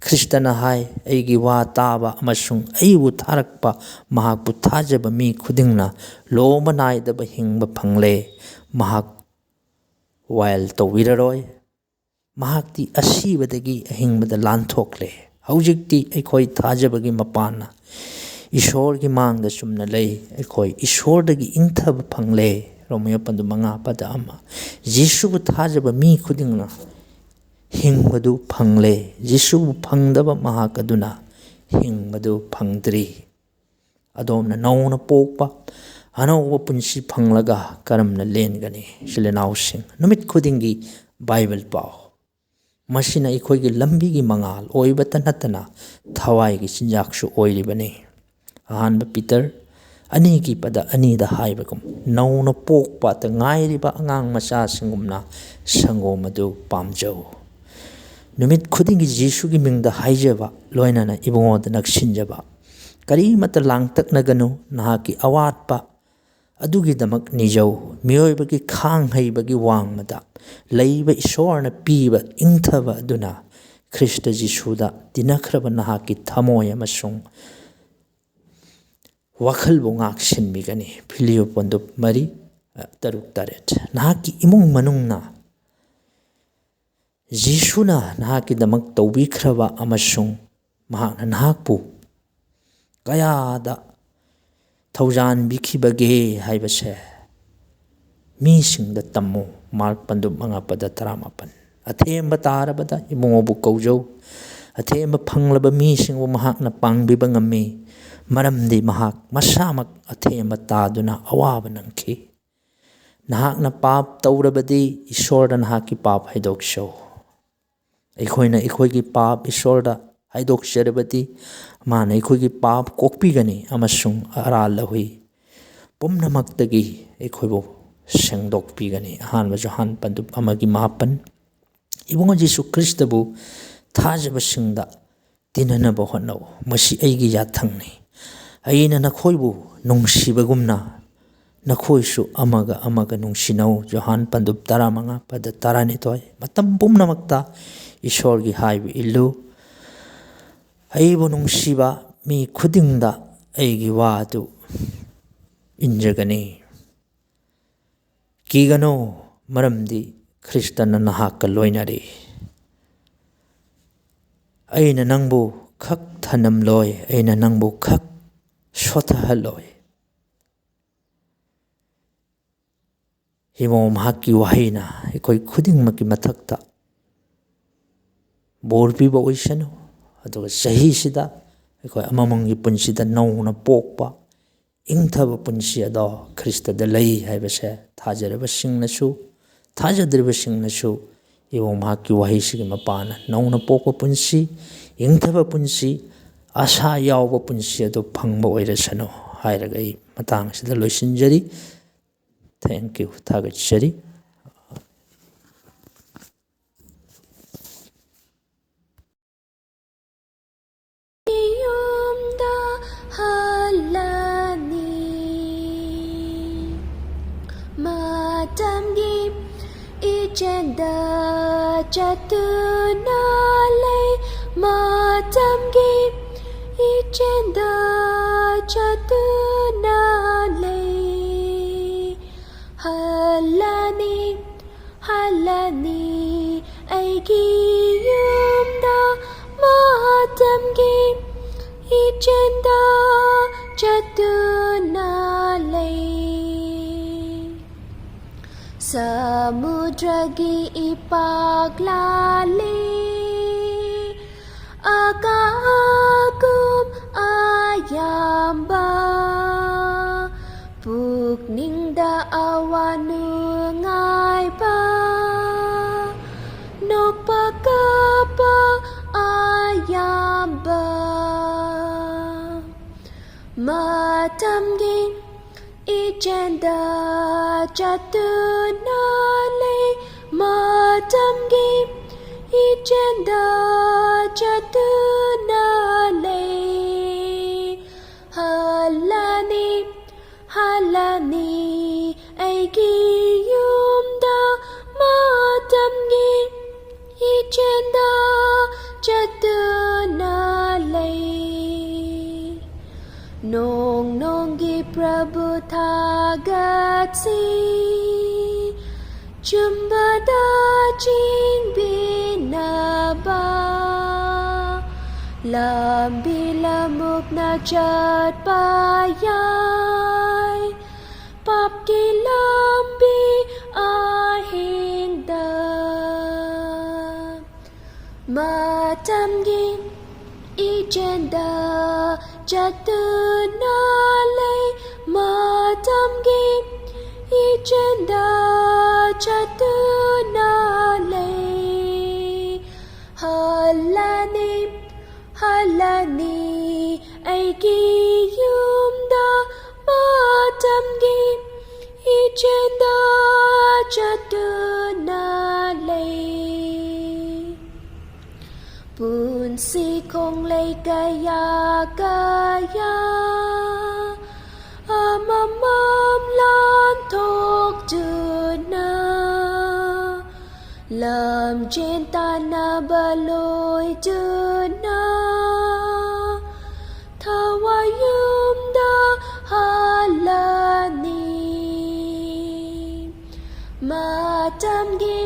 ꯈ꯭ꯔꯤꯁꯇꯅ ꯍꯥꯏ, "ꯑꯩꯒꯤ ꯋꯥ ꯇꯥꯕ ꯑꯃꯁꯨꯡ ꯑꯩꯕꯨ ꯊꯥꯔꯛꯄ ꯃꯍꯥꯛꯄꯨ ꯊꯥꯖꯕ ꯃꯤ ꯈꯨꯗꯤꯡꯅ ꯂꯣꯝꯕ ꯅꯥꯏꯗꯕ ꯍꯤꯡꯕ ꯐꯪꯂꯦ꯫ ꯃꯍꯥꯛ ꯋꯥꯌꯦꯜ ꯇꯧꯕꯤꯔꯔꯣꯏ꯫ ꯃꯍꯥꯛꯇꯤ ꯑꯁꯤꯕꯗꯒꯤ ꯑꯍꯤꯡꯕꯗ ꯂꯥꯟꯊꯣꯛꯂꯦ꯫ ꯍꯧꯖꯤꯛꯇꯤ ꯑꯩꯈꯣꯏ ꯊꯥꯖꯕꯒꯤ ꯃꯄꯥꯟꯅ ꯏꯁꯣꯔꯒꯤ ꯃꯥꯡꯗ ꯆꯨꯝꯅ ꯂꯩ꯫ ꯑꯩꯈꯣꯏ ꯏꯁꯣꯔꯗꯒꯤ ꯏꯪꯊꯕ ꯐꯪꯂꯦ"꯫ ꯔꯣꯃꯤꯌꯣ ꯄꯟꯗꯨꯞ ꯃꯉꯥ ꯄꯗ ꯑꯃ꯫ ꯌꯤꯁꯨꯕꯨ ꯊꯥꯖꯕ ꯃꯤ ꯈꯨꯗꯤꯡꯅ ꯍꯤꯡꯕꯗꯨ ꯐꯪꯂꯦ꯫ ꯌꯤꯁꯨꯕꯨ ꯐꯪꯗꯕ ꯃꯍꯥꯛ ꯑꯗꯨꯅ ꯍꯤꯡꯕꯗꯨ ꯐꯪꯗ꯭ꯔꯤ꯫ ꯑꯗꯣꯝꯅ ꯅꯧꯅ ꯄꯣꯛꯄ, ꯑꯅꯧꯕ ꯄꯨꯟꯁꯤ ꯐꯪꯂꯒ ꯀꯔꯝꯅ ꯂꯦꯟꯒꯅꯤ? ꯏꯆꯤꯜ ꯏꯅꯥꯎꯁꯤꯡ, ꯅꯨꯃꯤꯠ ꯈꯨꯗꯤꯡꯒꯤ ꯕꯥꯏꯕꯜ ꯄꯥꯎ꯫ ꯃꯁꯤꯅ ꯑꯩꯈꯣꯏꯒꯤ ꯂꯝꯕꯤꯒꯤ ꯃꯉꯥꯜ ꯑꯣꯏꯕꯇ ꯅꯠꯇꯅ ꯊꯋꯥꯏꯒꯤ ꯆꯤꯟꯖꯥꯛꯁꯨ ꯑꯣꯏꯔꯤꯕꯅꯤ꯫ ꯑꯍꯥꯟꯕ ꯄꯤꯇꯔ ꯑꯅꯤꯒꯤ ꯄꯗ ꯑꯅꯤꯗ ꯍꯥꯏꯕꯒꯨꯝ, ꯅꯧꯅ ꯄꯣꯛꯄꯇ ꯉꯥꯏꯔꯤꯕ ꯑꯉꯥꯡ ꯃꯆꯥꯁꯤꯡꯒꯨꯝꯅ ꯁꯪꯒꯣꯝ ꯑꯗꯨ ꯄꯥꯝꯖꯧ꯫ ꯅꯨꯃꯤꯠ ꯈꯨꯗꯤꯡꯒꯤ ꯖꯤꯁꯨꯒꯤ ꯃꯤꯡꯗ ꯍꯥꯏꯖꯕ, ꯂꯣꯏꯅꯅ ꯏꯕꯨꯡꯉꯣꯗ ꯅꯛꯁꯤꯟꯖꯕ꯫ ꯀꯔꯤꯃꯠꯇ ꯂꯥꯡꯇꯛꯅꯒꯅꯨ, ꯅꯍꯥꯛꯀꯤ ꯑꯋꯥꯠꯄ ꯑꯗꯨꯒꯤꯗꯃꯛ ꯅꯤꯖꯧ꯫ ꯃꯤꯑꯣꯏꯕꯒꯤ ꯈꯥꯡ ꯍꯩꯕꯒꯤ ꯋꯥꯡꯃꯗ ꯂꯩꯕ ꯏꯁꯣꯔꯅ ꯄꯤꯕ ꯏꯪꯊꯕ ꯑꯗꯨꯅ ꯈ꯭ꯔꯤꯁꯇ ꯖꯤꯁꯨꯗ ꯇꯤꯟꯅꯈ꯭ꯔꯕ ꯅꯍꯥꯛꯀꯤ ꯊꯃꯣꯏ ꯑꯃꯁꯨꯡ ꯋꯥꯈꯜꯕꯨ ꯉꯥꯛꯁꯤꯟꯕꯤꯒꯅꯤ꯫ ꯐꯤꯂꯤꯌꯣ ꯄꯣꯟꯗꯨꯞ ꯃꯔꯤ, ꯇꯔꯨꯛ, ꯇꯔꯦꯠ꯫ ꯅꯍꯥꯛꯀꯤ ꯏꯃꯨꯡ ꯃꯅꯨꯡꯅ ꯖꯤꯁꯨꯅ ꯅꯍꯥꯛꯀꯤꯗꯃꯛ ꯇꯧꯕꯤꯈ꯭ꯔꯕ ꯑꯃꯁꯨꯡ ꯃꯍꯥꯛꯅ ꯅꯍꯥꯛꯄꯨ ꯀꯌꯥꯗ ꯊꯧꯖꯥꯟꯕꯤꯈꯤꯕꯒꯦ ꯍꯥꯏꯕꯁꯦ ꯃꯤꯁꯤꯡꯗ ꯇꯝꯃꯨ꯫ ꯃꯥꯔꯛ ꯄꯟꯗꯨꯞ ꯃꯉꯥ ꯄꯗ ꯇꯔꯥꯃꯥꯄꯟ꯫ ꯑꯊꯦꯝꯕ ꯇꯥꯔꯕꯗ ꯏꯕꯨꯡꯉꯣꯕꯨ ꯀꯧꯖꯧ꯫ ꯑꯊꯦꯝꯕ ꯐꯪꯂꯕ ꯃꯤꯁꯤꯡꯕꯨ ꯃꯍꯥꯛꯅ ꯄꯥꯡꯕꯤꯕ ꯉꯝꯃꯤ, ꯃꯔꯝꯗꯤ ꯃꯍꯥꯛ ꯃꯁꯥꯃꯛ ꯑꯊꯦꯝꯕ ꯇꯥꯗꯨꯅ ꯑꯋꯥꯕ ꯅꯪꯈꯤ꯫ ꯅꯍꯥꯛꯅ ꯄꯥꯞ ꯇꯧꯔꯕꯗꯤ ꯏꯁꯣꯔꯗ ꯅꯍꯥꯛꯀꯤ ꯄꯥꯞ ꯍꯥꯏꯗꯣꯛꯆꯧ꯫ ꯑꯩꯈꯣꯏꯅ ꯑꯩꯈꯣꯏꯒꯤ ꯄꯥꯞ ꯏꯁꯣꯔꯗ ꯍꯥꯏꯗꯣꯛꯆꯔꯕꯗꯤ ꯃꯥꯅ ꯑꯩꯈꯣꯏꯒꯤ ꯄꯥꯞ ꯀꯣꯛꯄꯤꯒꯅꯤ ꯑꯃꯁꯨꯡ ꯑꯔꯥꯜ ꯑꯍꯨꯏ ꯄꯨꯝꯅꯃꯛꯇꯒꯤ ꯑꯩꯈꯣꯏꯕꯨ ꯁꯦꯡꯗꯣꯛꯄꯤꯒꯅꯤ꯫ ꯑꯍꯥꯟꯕ ꯌꯣꯍꯥꯟ ꯄꯟꯗꯨꯞ ꯑꯃꯒꯤ ꯃꯥꯄꯟ꯫ ꯏꯕꯨꯡꯉꯣ ꯖꯤꯁꯨ ꯈ꯭ꯔꯤꯁꯇꯕꯨ ꯊꯥꯖꯕꯁꯤꯡꯗ ꯇꯤꯟꯅꯅꯕ ꯍꯣꯠꯅꯧ꯫ ꯃꯁꯤ ꯑꯩꯒꯤ ꯌꯥꯊꯪꯅꯤ꯫ ꯑꯩꯅ ꯅꯈꯣꯏꯕꯨ ꯅꯨꯡꯁꯤꯕꯒꯨꯝꯅ ꯅꯈꯣꯏꯁꯨ ꯑꯃꯒ ꯑꯃꯒ ꯅꯨꯡꯁꯤꯅꯧ꯫ ꯌꯣꯍꯥꯟ ꯄꯟꯗꯨꯞ ꯇꯔꯥꯃꯉꯥ ꯄꯗ ꯇꯔꯥꯅꯤꯊꯣꯏ꯫ ꯃꯇꯝ ꯄꯨꯝꯅꯃꯛꯇ ꯏꯁꯣꯔꯒꯤ ꯍꯥꯏꯕ ꯏꯜꯂꯨ꯫ ꯑꯩꯕꯨ ꯅꯨꯡꯁꯤꯕ ꯃꯤ ꯈꯨꯗꯤꯡꯗ ꯑꯩꯒꯤ ꯋꯥ ꯑꯗꯨ ꯏꯟꯖꯒꯅꯤ꯫ ꯀꯤꯒꯅꯨ, ꯃꯔꯝꯗꯤ ꯈ꯭ꯔꯤꯁꯇꯅ ꯅꯍꯥꯛꯀ ꯂꯣꯏꯅꯔꯤ꯫ ꯑꯩꯅ ꯅꯪꯕꯨ ꯈꯛ ꯊꯅꯝꯂꯣꯏ, ꯑꯩꯅ ꯅꯪꯕꯨ ꯈꯛ ꯁꯣꯊꯍꯜꯂꯣꯏ꯫ ꯏꯕꯨꯡꯉꯣ, ꯃꯍꯥꯛꯀꯤ ꯋꯥꯍꯩꯅ ꯑꯩꯈꯣꯏ ꯈꯨꯗꯤꯡꯃꯛꯀꯤ ꯃꯊꯛꯇ ꯕꯣꯔ ꯄꯤꯕ ꯑꯣꯏꯁꯅꯨ꯫ ꯑꯗꯨꯒ ꯆꯍꯤꯁꯤꯗ ꯑꯩꯈꯣꯏ ꯑꯃꯃꯝꯒꯤ ꯄꯨꯟꯁꯤꯗ ꯅꯧꯅ ꯄꯣꯛꯄ, ꯏꯪꯊꯕ ꯄꯨꯟꯁꯤ ꯑꯗꯣ ꯈ꯭ꯔꯤꯁꯇꯗ ꯂꯩ ꯍꯥꯏꯕꯁꯦ ꯊꯥꯖꯔꯕꯁꯤꯡꯅꯁꯨ, ꯊꯥꯖꯗ꯭ꯔꯤꯕꯁꯤꯡꯅꯁꯨ ꯏꯕꯨꯡꯉꯣ, ꯃꯍꯥꯛꯀꯤ ꯋꯥꯍꯩꯁꯤꯒꯤ ꯃꯄꯥꯟꯅ ꯅꯧꯅ ꯄꯣꯛꯄ ꯄꯨꯟꯁꯤ, ꯏꯪꯊꯕ ꯄꯨꯟꯁꯤ, ꯑꯁꯥ ꯌꯥꯎꯕ ꯄꯨꯟꯁꯤ ꯑꯗꯨ ꯐꯪꯕ ꯑꯣꯏꯔꯁꯅꯨ ꯍꯥꯏꯔꯒ ꯑꯩ ꯃꯇꯥꯡ ꯑꯁꯤꯗ ꯂꯣꯏꯁꯤꯟꯖꯔꯤ꯫ Thank you꯫ ꯊꯥꯒꯠꯆꯔꯤ꯫ ꯌꯨꯝꯗ ꯍꯜꯂꯅꯤ꯫ ꯃꯇꯝꯒꯤ ꯏꯆꯦꯜꯗ ꯆꯠꯇꯨꯅ ꯂꯩ, ꯃꯇꯝꯒꯤ ꯏꯆꯦꯜꯗ ꯆꯠꯇꯨꯅ ꯂꯩ꯫ ꯍꯜꯂꯅꯤ, ꯍꯜꯂꯅꯤ ꯑꯩꯒꯤ ꯌꯨꯝꯗ, ꯃꯇꯝꯒꯤ ꯏꯆꯦꯜꯗ ꯆꯠꯇꯨꯅ ꯁꯃꯨꯗ꯭ꯔꯒꯤ ꯏꯄꯥꯛꯂꯥꯂꯤ ꯑꯀꯥꯒꯨꯝ ꯑꯌꯥꯝꯕ, ꯄꯨꯛꯅꯤꯡꯗ ꯑꯋꯥ ꯅꯨꯡꯉꯥꯏꯕ, ꯅꯣꯛꯄ ꯀꯞꯄ ꯑꯌꯥꯝꯕ, ꯃꯇꯝꯒꯤ ꯏꯆꯦꯟꯗ ꯆꯠꯇꯨꯅ ꯂꯩ, ꯃꯇꯝꯒꯤ ꯏꯆꯦꯟꯗ ꯆꯠꯇꯨꯅ ꯂꯩ꯫ ꯍꯜꯂꯅꯤ, ꯍꯜꯂꯅꯤ ꯑꯩꯒꯤ ꯌꯨꯝꯗ, ꯃꯇꯝꯒꯤ ꯏꯆꯦꯟꯗ ꯆꯠꯇꯨꯅ ꯂꯩ꯫ ꯅꯣꯡ ꯅꯣꯡꯒꯤ ꯄ꯭ꯔꯚꯨ ꯊꯥꯒꯠꯁꯤ, ꯆꯨꯝꯕꯗ ꯆꯤꯡꯕꯤꯅꯕ, ꯂꯝꯕꯤ ꯂꯝꯃꯨꯛꯅ ꯆꯠꯄ ꯌꯥꯏ, ꯄꯥꯞꯀꯤ ꯂꯝꯕꯤ ꯑꯍꯤꯡꯗ꯫ ꯃꯇꯝꯒꯤ ꯏꯆꯦꯟꯗ ꯆꯠꯇꯨꯅ ꯂꯩ, ꯃꯇꯝꯒꯤ ꯏꯆꯦꯟꯗ ꯆꯠꯇꯨꯅ ꯂꯩ꯫ ꯍꯜꯂꯅꯤ, ꯍꯜꯂꯅꯤ ꯑꯩꯒꯤ ꯌꯨꯝꯗ, ꯃꯇꯝꯒꯤ ꯏꯆꯦꯟꯗ ꯆꯠꯇꯨꯅ ꯂꯩ꯫ ꯄꯨꯟꯁꯤ ꯈꯣꯡꯂꯩ ꯀꯌꯥ ꯀꯌꯥ ꯑꯃꯃꯝ ꯂꯥꯟꯊꯣꯛꯇꯨꯅ, ꯂꯝꯖꯦꯟ ꯇꯥꯟꯅꯕ ꯂꯣꯏꯗꯨꯅ, ꯊꯋꯥꯏ ꯌꯨꯝꯗ ꯍꯜꯂꯅꯤ꯫ ꯃꯇꯝꯒꯤ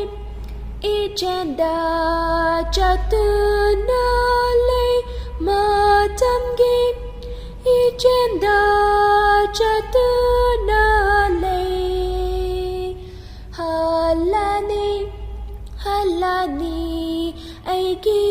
ꯏꯆꯦꯟꯗ ꯆꯠꯇꯨꯅ ꯂꯩ, ꯃꯇꯝꯒꯤ ꯏꯆꯦꯟꯗ ꯆꯠꯇꯨꯅ ꯂꯩ꯫ ꯂꯥꯅꯤ ꯑꯩꯒꯤ